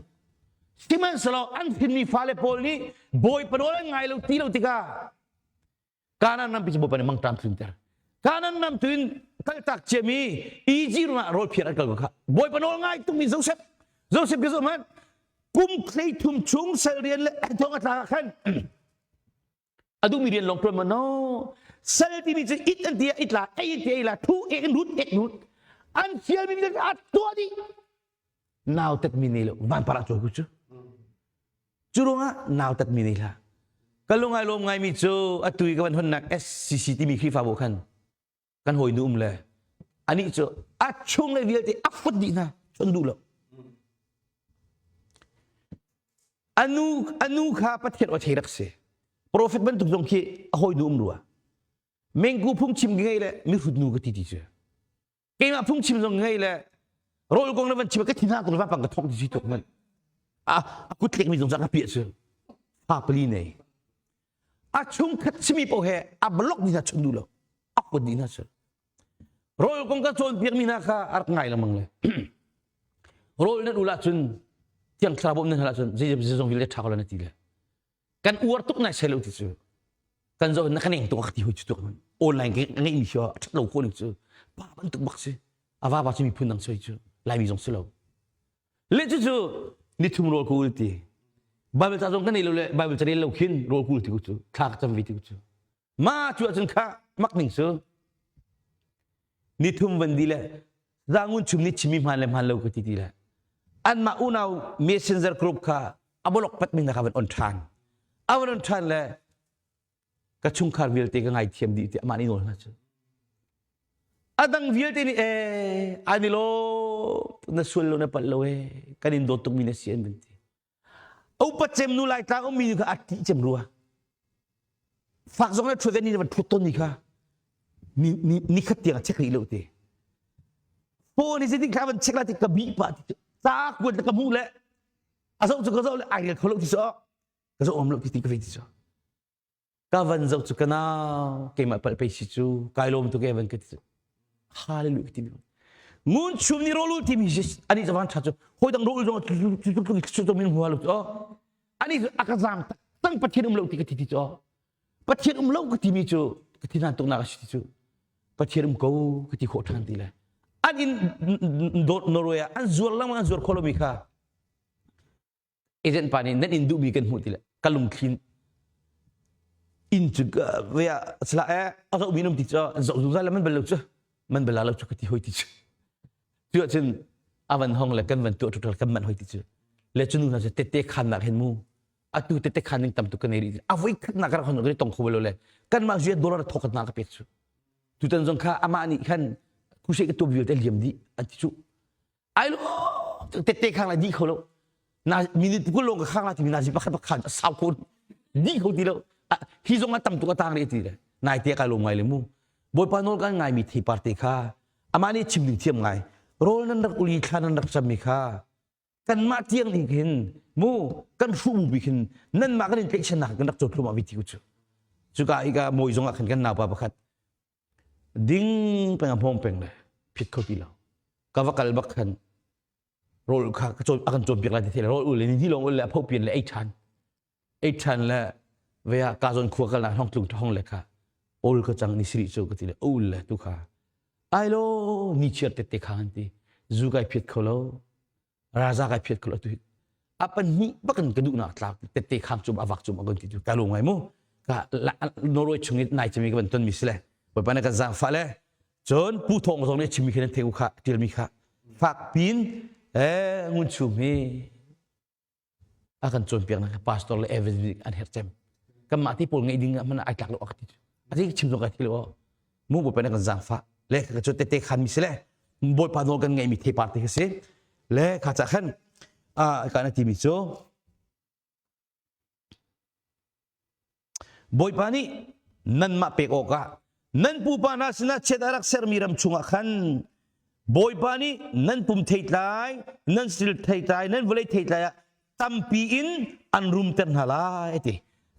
sihmanhsehlaw an hrinmi fale pawl nih Bawipa nawl an ngai lo ti lo tikah Kanaan ram pi cu Bawipa nih mangṭam tlunter Kanaan ram tu in kaltak ciami Egypt ram ah rawl phiar an kal ko kha Bawipa nawl ngai tukmi Joseph Joseph ke zoh hmanh kum 33 chung sal rian le thong a tlak ah khan a duhmi rian lawng ṭuan ma no sal timi cu it an ti ah it la ei an ti ei la thu ek in rut ek rut an fialmi mi a tuah dih nau tat mi nei lo van parah cawi ku cu cu ruangah nau tat mi nei hlah ka lungai lawm ngaimi cu atu i ka van honnak SCC timi Khrihfabu khan. Kan hawi nu um le anih cu a chung le vialte a fut dih hna chon duh lo. Anu anu kha Pathian aw thei rak si. Profet bantuk zong khi a hawi nu um rua. Mengku phungchim ngei le mihrut nu ka ti ti cu. Keimah phungchim zong ngei le rawl kong na van chim ka thi hna tuk va pang ka thong ti si tuk man. A a kut tlek mi zong ka piah cu. Fa pali nei. A chungkhat simi paoh he a block ni hna chun duh lo. A kut dih hna cu. Rawl kong ka cawnpiak mi hna kha a rak ngai lengmang le. Rawl nan ul ahcun thiang thlarau bawmh nan hal ahcun zeizong vialte ṭha ko la na ti le. Kan uar tuk nai sai lo ti cu. Kan zoh na ka neng tuk a ka ti hoi cu tuk online ka ngeih mi khi a ṭhat lo ko ning cu. Pa bantuk bak si. A va va cu miphun dang soi cu. Laimi zong si lo. Le cu cu nithum rawl ka ul ti. Bible ca zong ka nei lo le Bible ca rel lo khin rawl ka ul ti ku cu. Thla ka cam ve ti ku cu. Ma cu ahcun kha mak ning cu. Nithum van di le zangun chum nih chimi hmaan le hmaan lo ka ti ti le. Anmah unau messenger group kha a bolok pat min kha van on ṭhan. A van on ṭhan le ka chungkhar vialte ka ngaithiam dih ti amah nih nawl hna cu. A dang vialte nih ee an i lo na sual lo na palh lo ee kan in dawt tukmi na si an van ti. Upat cem nu Laitlang ummi nu kha a ṭih cem rua. Fak zong le ṭhut ni van ṭhut ton ni kha ni ni ni khat tiang a check rih lo te. Phone hi zeitin kha van check la ti ka bih pah ti ca kuat le ka hmuh le a zoh cu ka zoh le ai rel kho lo ti so ka zoh om lo ti ti ka vei ti so. Ka van zoh cu ka nau keimah palh pei si cu kai lawm tuk e van ka ti cu hallelujah ka ti mi ngun chum ni rolul timi ani zawan tha cu hoi dang rolul zong cu cu min hua lo cu ani a ka zam tak tang pathian um lo ti ka ti ti cu pathian um lo ka ti mi cu ka ti nan tuk nak a si ti cu pathian um ko ka ti khawh than ti le an in Norway ah an zuar lang an zuar kho lo mi kha agent pa nih nan in duhmi kan hmuh ti le ka lungthli inn cu ve ah sala eh a zohmi num ti cu zoh zungzal le man bal lo cu man bal lo cu ka ti hoi ti cu cu ahcun a van hong le kan van tuah ṭuṭal kan manh hoi ti cu le cu nu hna cu tette khannak hin mu atu tette khan ning tam tuk kan ei rih a voi khatnak ka rak hon kan tong kho lo le kanmah zuat dollar thokhat na ka pek cu tutan zong kha amah nih khan kushe ka tuap vialte liam dih an ti cu ai lo tette khang la di kho lo na minute kul lawng ka khang la timi nazi pakhat pakhat sau ko di kho ti lo hi zong a tam tuk a tang re ti le nai te ka lom ngai le mu bawipa nawl kan ngai mi theipar te kha amah nih chim ding thiam ngai rawl nan rak uli thla nan rak cam mi kha kanmah tiang ning khin mu kan hru bu bi khin nan mah kan in tlaihchannak kan rak cawt thlumah vi ti ku cu cuka i ka moi zong ah khan kan naupa pakhat ding peng a hmawng peng le phit kho ti lo ka va kal bak khan rawl kha ka cawn a kan cawnpiak lai ti thei rawl ul le ni lawng ul le a pho pian le ei ṭhan ei ṭhan le ve ah ka zawn khua kal na hong tlung hong le kha ol ka cang ni siri cu ka ti le ul le tu kha ai lo ni chiar te te kha an ti zu kai phiat kho lo raza kai phiat kho atu a pahnih bakin ka duhnak tlak tette kham cum avak cum agon ti tu ka lu ngai mu ka Norway chung i nai chimi ka ban ton mi sile bawipa na kan zaangfah le cun pu thong zong nih chimmi khin theu kha tialmi kha fak pin eh ngun chum hi a kan cawnpiaknak pastor le evangelist an herh cem kanmah ti pawl ngeih ding ah man ai tlak lo ak ti a ti chim zong kai thi lo mu bawipa na kan zaangfah le ka cu tete khan mi si le bawipa nawl kan ngeihmi theipar te khi si le kha ca khan a ka na timi cu Bawipa nih nanmah pek awkah nan pupa hna sinah chiat a rak sermi ram chungah khan Bawipa nih nan pum theitlai, nan sil theitlai, nan vawlei theitlai ah tampi in an rumter hna lai a ti.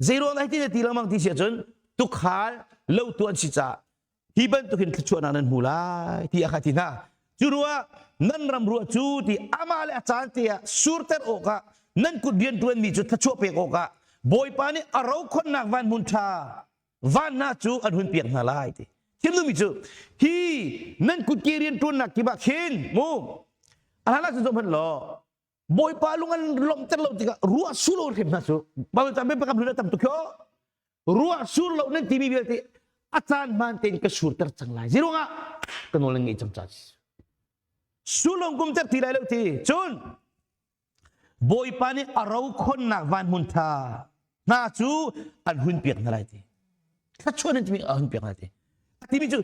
Zeiruang dah hitin a ti lengmang ti si ahcun tukhal lotu an si caah hi bantukin thluachuahnak nan hmu lai ti a kha ti hna. Cu ruah nan ram ruah cu ti amah le a caan te ah surter awkah nan kut rianṭuanmi cu thluachuah pek awkah Bawipa nih a rokhonnak van hmun ṭha van hna cu an hun piak hna lai ti. Thil duhmi cu hi nan kutke rianṭuannak kip ah khin mu a hlan ah cun zoh hmanh law Bawipa lung an lawmhter lo tikah ruah sur lo hrim hna cu Bible caan biakam hlun a tam tuk hi ruah sur lo nan timi vialte a caan hmaan tein ka surter cang lai ziruangah ka nawl nan ngeih cang ca sulong kum ter ti lai lo ti cun Bawipa nih a rokhonnak van hmun tha hna cu an hun piak hna lai ti thluachuah nan timi a hun piak hna ti. A timi cu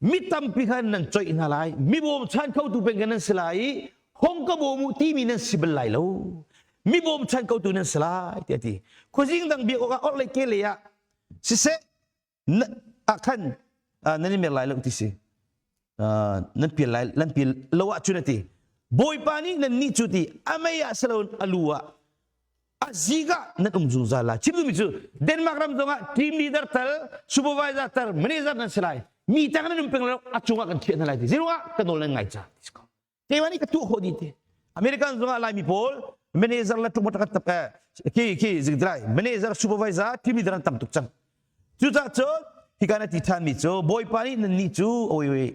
mi tampi kha nan coih hna lai, mi bawmchan khotu peng kan nan si lai i hong ka bawm u timi nan si bal lai lo. Mi bawmchan khotu nan si lai tiah a ti. Khuazing dang biak awkah orhlei ke lei ah siseh ah khan nan i mer lai lo ti si. Nan pial lai nan pial lo ahcun a ti. Bawipa nih nan nih cu ti a mei ah si loin a lu ah a zik ah nan um zungzal lai. Chim duhmi cu Denmark ram zongah team leader tal, supervisor tal, manager nan si lai. Mi tang nan um peng lo a cungah kan thiah hna lai ti. Zeiruangah ka nawl nan ngai ca. Keimah nih ka tuah khawh dih ti. American zongah Laimi pawl manager le tluk kan tap khi khi zingdrai manager supervisor team leader an tam tuk cang. Cucaah cun hika na ti than mi cu Bawipa nih nan nih cu oi oi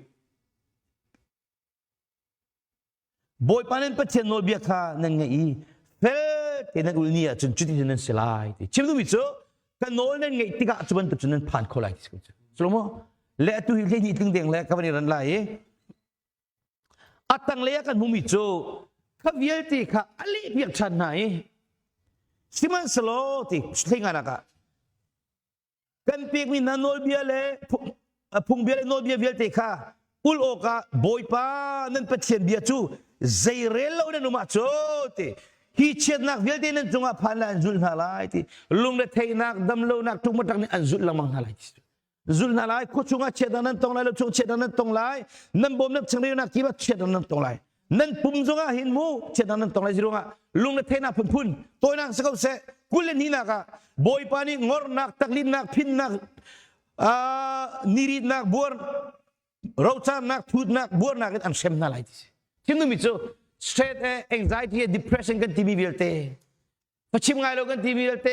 Bawipa nan Pathian nawlbia kha nan ngaih i fel te nan ul ni ahcun cutin nan si lai ti. Chim duhmi cu ka nawl nan ngaih tikah cu bantuk cun nan phan kho lai ti si ko cu. Cu maw? Le atu hi 12 tling deng le ka van i ran lai i a tanglei ah kan hmumi cu kha vialte kha a leh piak ṭhan hna i sihmanhsehlaw ti thlenganak ah kan pekmi hna nawlbia le phungbia le nawlbia vialte kha ul awkah Bawipa nan Pathian bia cu zeirel lo nan um ahcun ti hi chiatnak vialte nan cungah phan lai an zulh hna lai ti lungretheihnak damlonak ṭukmaṭak nih an zulh lengmang hna lai ti zulh hna lai khua chungah chiatnak nan tong lai lo chung chiatnak nan tong lai nan bawmnak changreunak kip ah chiatnak nan tong lai nan pum zongah hin mu chiatnak nan tong lai ruangah lungretheihnak phunphun tawinak si ko seh 21 ah Bawipa nih ngornak taklinnak phinnak niritnak buar rocarnak thutnak buarnak in an hrem hna lai ti si thinlung cu stress anxiety depression kan timi vialte pachim ngai lo kan ti vialte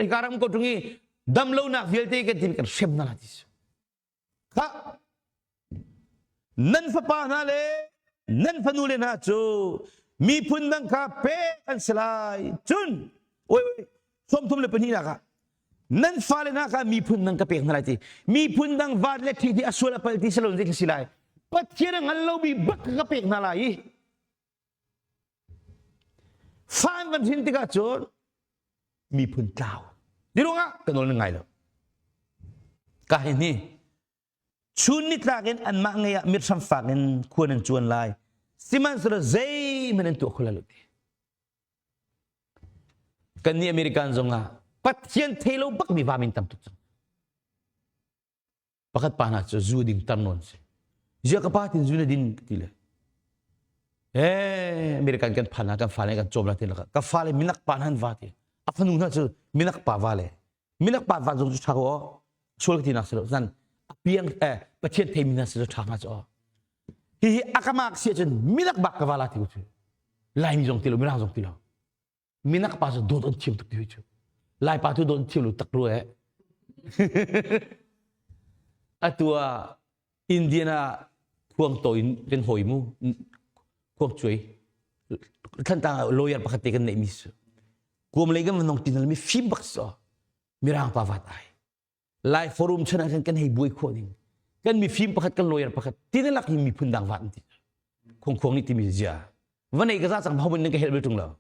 hika ram ko tung i dam lonak vialte kan ti kan hrem hna ti si kha nan fapa hna le nan fanu le hna cu miphun dang kha pek an si lai cun oi oi 32 nak ah nan fale hna kha miphun dang ka pek hna lai ti miphun dang vat le thi ti a sual a pal ti si lo zei si lai Pathian a ngal lomi bak ka pek hna lai i Fa an van hrin tikah cun miphun tlau. Ti ruangah ka nawl na ngai lo. Ka hi ni chun nitlak in anmah ngei ah mithram fak in khua nan cuan lai. Sihmanhsehlaw zeihmanh an tuah kho lai lo ti. Kan nih American zongah Pathian thei lo bak mi va min tam tuk cang. Pakhat pa hna cu zu ding tar nawn si. Zia ka pa tin zu na din ti le. Eh, American kan phan kan fale kan cawm la ti laka. Ka fale minak pa han va ti. A fanu hna cu minak pa va le. Minak pa va zong cu tha ko. Sual ka ti nak si lo. Zan a piang eh Pathian thei mi hna si lo tha nga cu. Hihi akamak si ahcun minak bak ka va la ti ko cu. Laimi zong ti lo, mirang zong ti lo. Minak pa cu dawt an thiam tuk ti cu. Lai pa tu dawt an thiam lo tak ru eh. Atu ah Indian ah khuang to in kan hoi mu khuang cuai Thlantlang ah lawyer pakhat te kan neih mi su. Kuam lei kan nong tin mi fim bak so mirang pa vat ai. Lai forum chan ah kan hei buai khawh ding. Kan mifim pakhat kan lawyer pakhat tin lak hi miphun dang vat ti. Khuang khuang nih timi zia. Vanei ka za cang ho nan ka help tung lo.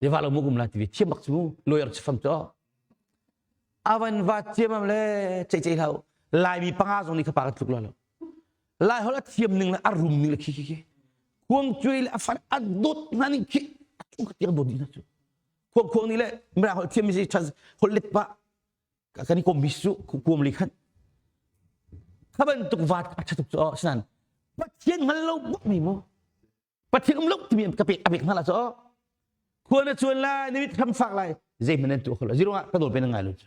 Ye va lo mu kum la ti thiam bak cu lawyer chu fam cho. Avan va chiam am le chei chei hlau. Laimi panga zong nih kha pa ka tluk lo lo. Lai hol a thiam ning le a rum ning le khi khi khi. Khuang cuai le a fan a dot hna ning khi a chung ka tiang dot dih hna cu. Khuang khuang nih le mirang holh thiam mi si holh let pa kan i kom mi su kuam li khan kha bantuk vat a ṭha tuk cu sinan Pathian hngal lo bak mi mu Pathian um lo timi ka pek a pek hna la cu khua na chuan lai na mit hram fak lai zeihmanh nan tuah kho lo zirong ah ka nawl pe na ngai lo cu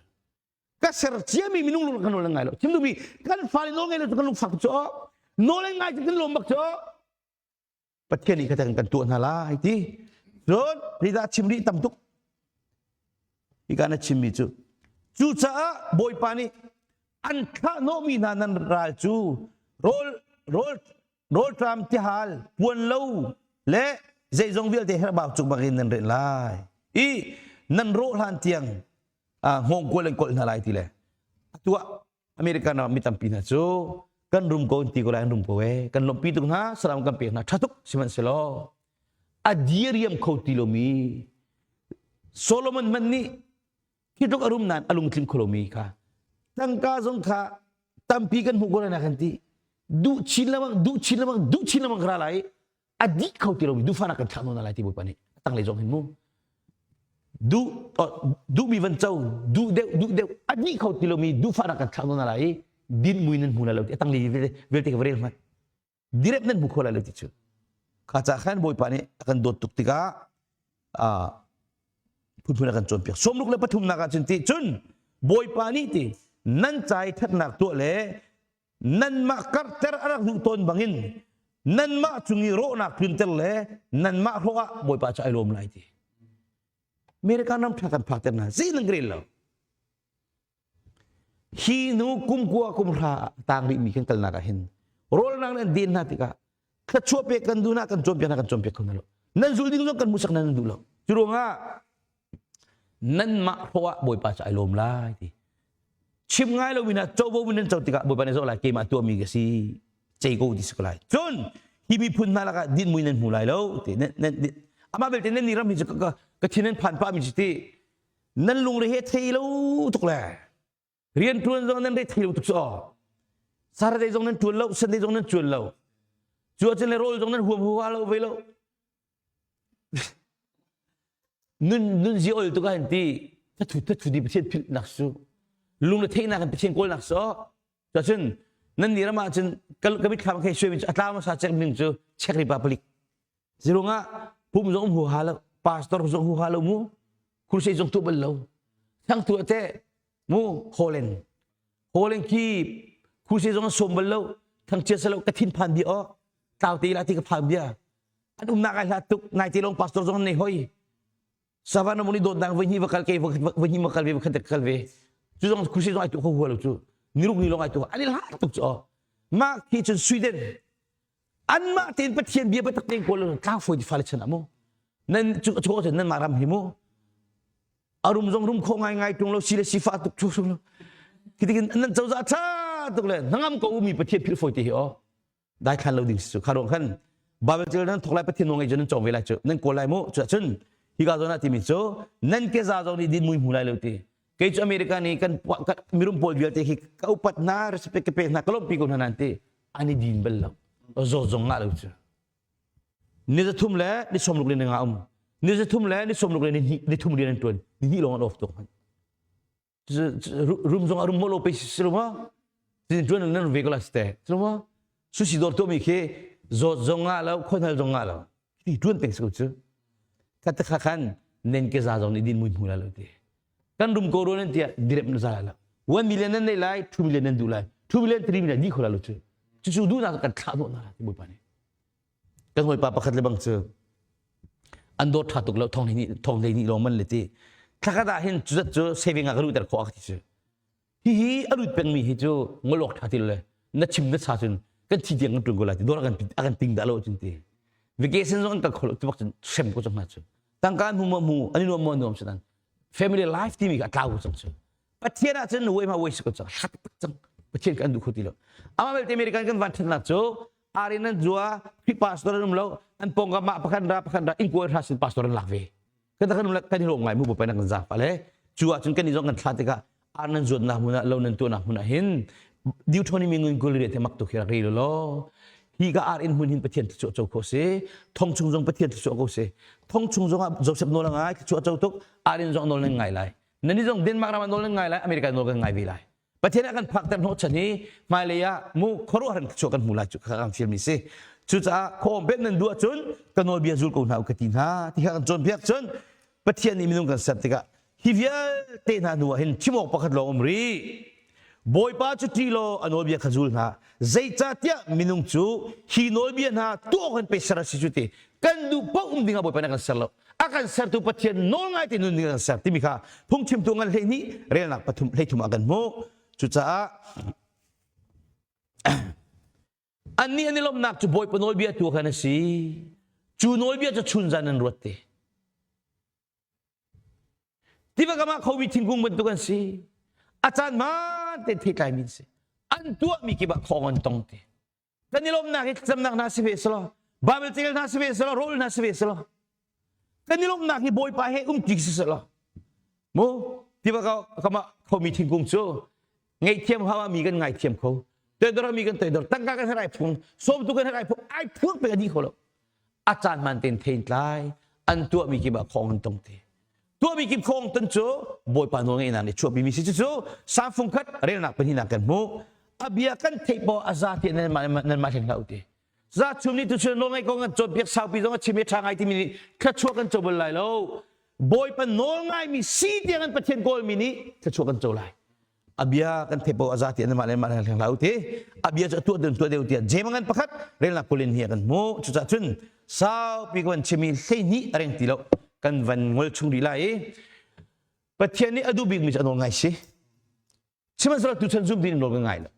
ka ser ciami minung lung ka nawl na ngai lo chim duhmi kan fale nawl ngai lo cu kan lung fak cu nawl ngai cu kan lawm bak cu Pathian nih kha kan tuah hna lai ti cun ridah chim rih tam tuk hika na chimmi cu cucaah Bawipa nih an thlah hnawhmi hna nan ral cu rawl rawl rawlṭam tihal puan lo le zeizong vialte herhbau cuk bak in nan ren lai i nan rawh hlan tiang hngawngkual an kolh hna lai ti le atu ah American ram mi tampi hna cu kan rum ko ti ko lai an rum ko e kan lawmhpi tuk hna salam kan pek hna tha tuk sihmanhsehlaw a diriam kho ti lomi Solomon hmanh nih khi tluk a rum nain a lungtling kho lomi kha tangka zong kha. Tampi kan hmuh ko lai na kan ti. Duh chin lengmang, duh chin lengmang, duh chin lengmang ka ra lai. A dih kho ti lomi duhfahnak kan thlah nawn lai ti Bawipa nih a tanglei zong hin mu. Duh duhmi van co, duh deuh, duh deuh, a dih kho ti lomi duhfahnak kan thlah nawn lai i din mui nan hmu lai lo ti a tanglei vialte ka va rel hmanh. Direct nan hmu kho lai lo ti cu. Kha ca khan Bawipa nih a kan dawt tuk tikah phunphun a kan cawnpiak. Sawmruk le pathumnak ah cun ti cun Bawipa nih ti nan ca i ṭhatnak tuah le nanmah karhter a rak duh tawn bangin nanmah cung i rawhnak tlunter le nanmah hrawh ah Bawipa cu ai lawm lai ti. America ram ṭha kan phakter hna zei nan rel lo. Hi hnu kum kua kum hra tang rihmi kan kalnak ah hin rawlnak nan den hna tikah thluachuah pek kan duh na kan cawnpiak na kan cawnpiak kho hna lo. Nan zul ding zong kan hmuhsak nan duh lo. Cu ruangah nanmah hrawh ah Bawipa cu ai lawm lai ti. Chim ngai lo mi na covo mi nan co tikah Bawipa nih zoh lai keimah tuahmi ka si cei ko ti si ko lai. Cun hi miphun hna lakah din mui nan hmu lai lo ti. Amah belte nan ni ram hi cu ka thin nan phan pah mi cu ti nan lungre he thei lo tuk le rian ṭuan zong nan re thei lo tuk cu aw Saturday zong nan ṭuan lo Sunday zong nan ṭuan lo cu ahcun le rawl zong nan huam huha lo ve lo nun nun zi ol tuk ah ti thathu thathu di Pathian philh nak su lung le theihnak in Pathian kawl nak so cun nan ni ram ah cun ka mitthlam khe suai mi cu a tlau hmasa chek ning cu Czech Republic Zirungah pum zong hu ha lo, pastor zong hu ha lo mu, crusade zong tu bal lo. Thang tu te mu Holland. Holland khi crusade zong som bal lo, thang chia salo ka thin phan bia o, tlau te la ti ka phan bia. An umnak ai hlat tuk, nai te long pastor zong nei hoi. Savannah muni dawt dang voi hnih va kal ke voi hnih ma kal ve va khat kal ve. Cu zong crusade zong ai tu kho hua lo cu. Niruk ni long ai tu an i hlat tuk cu o. Mah khi cun Sweden anmah tein Pathian bia biatak tein kawl tlang fawi ti fale chan ah mu nan cu cu cun nan mah ram hi mu arum zong rum kho ngai ngai tung lo si le sifa tuk chu sum lo kitikin nan cozah tha tuk le nangam ko mi Pathian phil fawi te hi o dai thlan lo ding su kha rong khan Bible cil nan thok lai Pathian ngai nan chong ve lai chu nan kawl lai mu chu cun hi ka zona timi cu nan ke za zong nih din mui hmu lai lo ti kei cu America nih kan mirum pawl vialte hi ka upat hna respect ka pek hna ka lawmhpi ko hna nan ti an i din bal lo zawt zong ngah lo cu ni za thum le ni sawmruk le ni nga um ni za thum le ni sawmruk le ni hnih ni thum rian an tuan ni hnih lawng an off tuk hmanh rum zong a rum mo lo pe si lo ma tin tuan nan ve ko la ste lo ma sushi dor to mi khi zawt zong ngah lo khonhal zong ngah lo ti tuan peng ko cu khat kha khan nen ke za zong ni din mui hmu la lo ti kan rum ko ro nan tiah direp na za la 1 million nan nei lai 2 million nan duh lai 2 million 3 million di khola lo cu cu cu duh nak kan thlah hnawh na ti bawipa nih kan hawipa pakhat le bang cu an dawt tha tuk lo thong ni thong hlei ni lawng man le ti thlakhat ah hin cu zat cu saving ah ka luhter khawh ti cu hihi a lut pengmi hi cu ngolok tha ti le na chim na cha cun kan thi tiang kan ṭun ko lai ti dawr a kan ting dah lo cun ti vacation zong an kal kho lo ti bak cun hrem ko cang hna cu tangka an hmu maw hmu an i nuam maw nuam sinan family life timi kha a tlau cang cu Pathian ah cun wei ma wei si ko cang hlat tak cang Pathian kan duh kho ti lo amah belte American kan van ṭhatnak cu arin an zua Khrih pastor an um lo an pongka mah pakhat ra pakhat ra ingkuai hra sin pastor an lak ve kan kan kan i lawm ngai mu bawipa na kan zaangfah le cu ahcun kan i zong kan thlah tikah ar nan zuatnak hmun ah lo nan tuahnak hmun ah hin Deuteronomy ngun kul riat mak tuk hi rak rel law hi ka ar in hmun hin Pathian thluachuah co kho si thong chung zong Pathian thluachuah ko si thong chung zong ah Joseph nawl a ngai thluachuah co tuk ar in zong nawl nan ngai lai nan i zong Denmark ram ah nawl nan ngai lai America nawl kan ngai ve lai Pathian a kan phakter hnawh chan hi hmailei ah mu khuaruahhar thluachuah kan hmu lai cu kha kan fialmi si. Cucaah khuaawm pek nan duh ahcun ka nawlbia zul ko hna u ka ti hna ti kha kan cawnpiak cun Pathian nih minung kan ser tikah hi vialte hna hnu ah hin chim awk pakhat lawng um rih. Bawipa cu ṭih law a nawlbia kha zul hna. Zeicahtiah minung cu hi nawlbia hna tuah awk in pei ser a si cu ti kan duh paoh um dingah Bawipa nih a kan ser lo. A kan sertu Pathian nawl ngai te nun ding a kan ser timi kha phungchimtu ngan 12 relnak pathum 13 ah kan hmuh. Cucaah annih an i lawmhnak cu Bawipa nawlbia tu khan a si. Cu nawlbia cu chunzan an ruat te. Tiva kam ah khomi thingkung bantuk an si. A caan hmaan tein theitlaimi an si. An tuahmi kip ah khawng an tong te. Kan i lawmhnak hi thlacamnak hna si ve selaw, Bible cel hna si ve selaw, rawl hna si ve selaw, kan i lawmhnak hi Bawipa he um ti si selaw, mu tiva kam ah khomi thingkung cu. Ngaihthiam hau ah mi kan ngaithiam kho. Toidor ah mi kan toidor. Tangka kan herh ai phung, sawmtu kan herh ai phung, ai phung pek a dih kho lo. A caan hmaan tein thein tlai, an tuahmi kip ah khong an tong te. Tuahmi kip khong ton cu Bawipa nawl ngeihnak nih chuahpi mi si cucu Salm khat relnak pahnihnak kan hmuh. A bia kan theih paoh a za tiah nan mah nan mah hlen hlah u ti. Za chum nih tuchun nawl ngaih kong kan cawnpiak saupi zong a chim i ṭha ngai timi nih thluachuah kan co bal lai lo. Bawipa nawl ngaimi si tiang an Pathian kawlmi nih thluachuah kan co lai. A bia kan theih paoh a za tiah nanmah le mah hleng hlah u ti. A bia cu a tuah deuh tuah deuh tiah Jeim ngan pakhat relnak kulin hi a kan hmuh. Cucaah cun saupi kan chim i 12 a reng ti lo. Kan van ngol chung rih lai i Pathian nih a duh bikmi cu a nawl ngai si. Sihmanhsehlaw tuchan zumtu nih nawl kan ngai lo.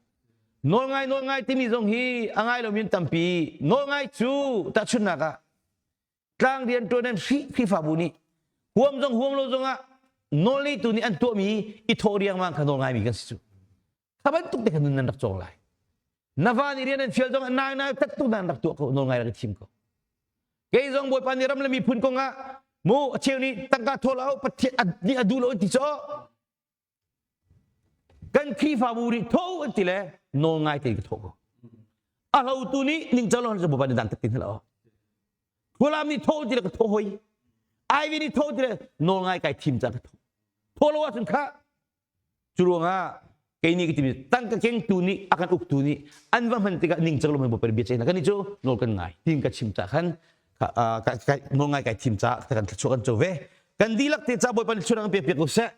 Nawl ngai nawl ngai timi zong hi a ngai lomi an tampi. Nawl ngai cu tahchunhnak ah tlang rian ṭuan an Khrihfabu nih huam zong huam lo zong ah nawl ngeitu nih an tuahmi i thawh riangmang kha nawl ngaimi kan si cu. Kha bantuk te kha nun nan rak cawng lai. Na va nih rian an fial zong nai nai tat tuk nan rak tuah ko nawl ngai rak i thim ko. Kei zong Bawipa nih ram le miphun kong ah mu a cheu nih tangka thaw lo Pathian nih a duh lo an ti caw Kan Khrihfabu nih tho an ti le nawl ngai tein ka thawh ko. A hlotu nih ningcang lo cu Bawipa nih dan tak tin hlah. Khualam nih tho ti le ka tho hoi. Ivy nih tho ti le nawl ngai kai thim ca ka tho. Tho lo ahcun kha cu ruangah kei nih ka timi tangka kengtu nih a kan uktu nih an va hman tikah ningcang lo Bawipa bia ceihna kan nih cu nawl kan ngai tin ka chim ca khan nawl ngai kai thim ca kan thluachuah kan co ve. Kan dihlak te ca Bawipa nih thluachuah kan pek piak ko seh.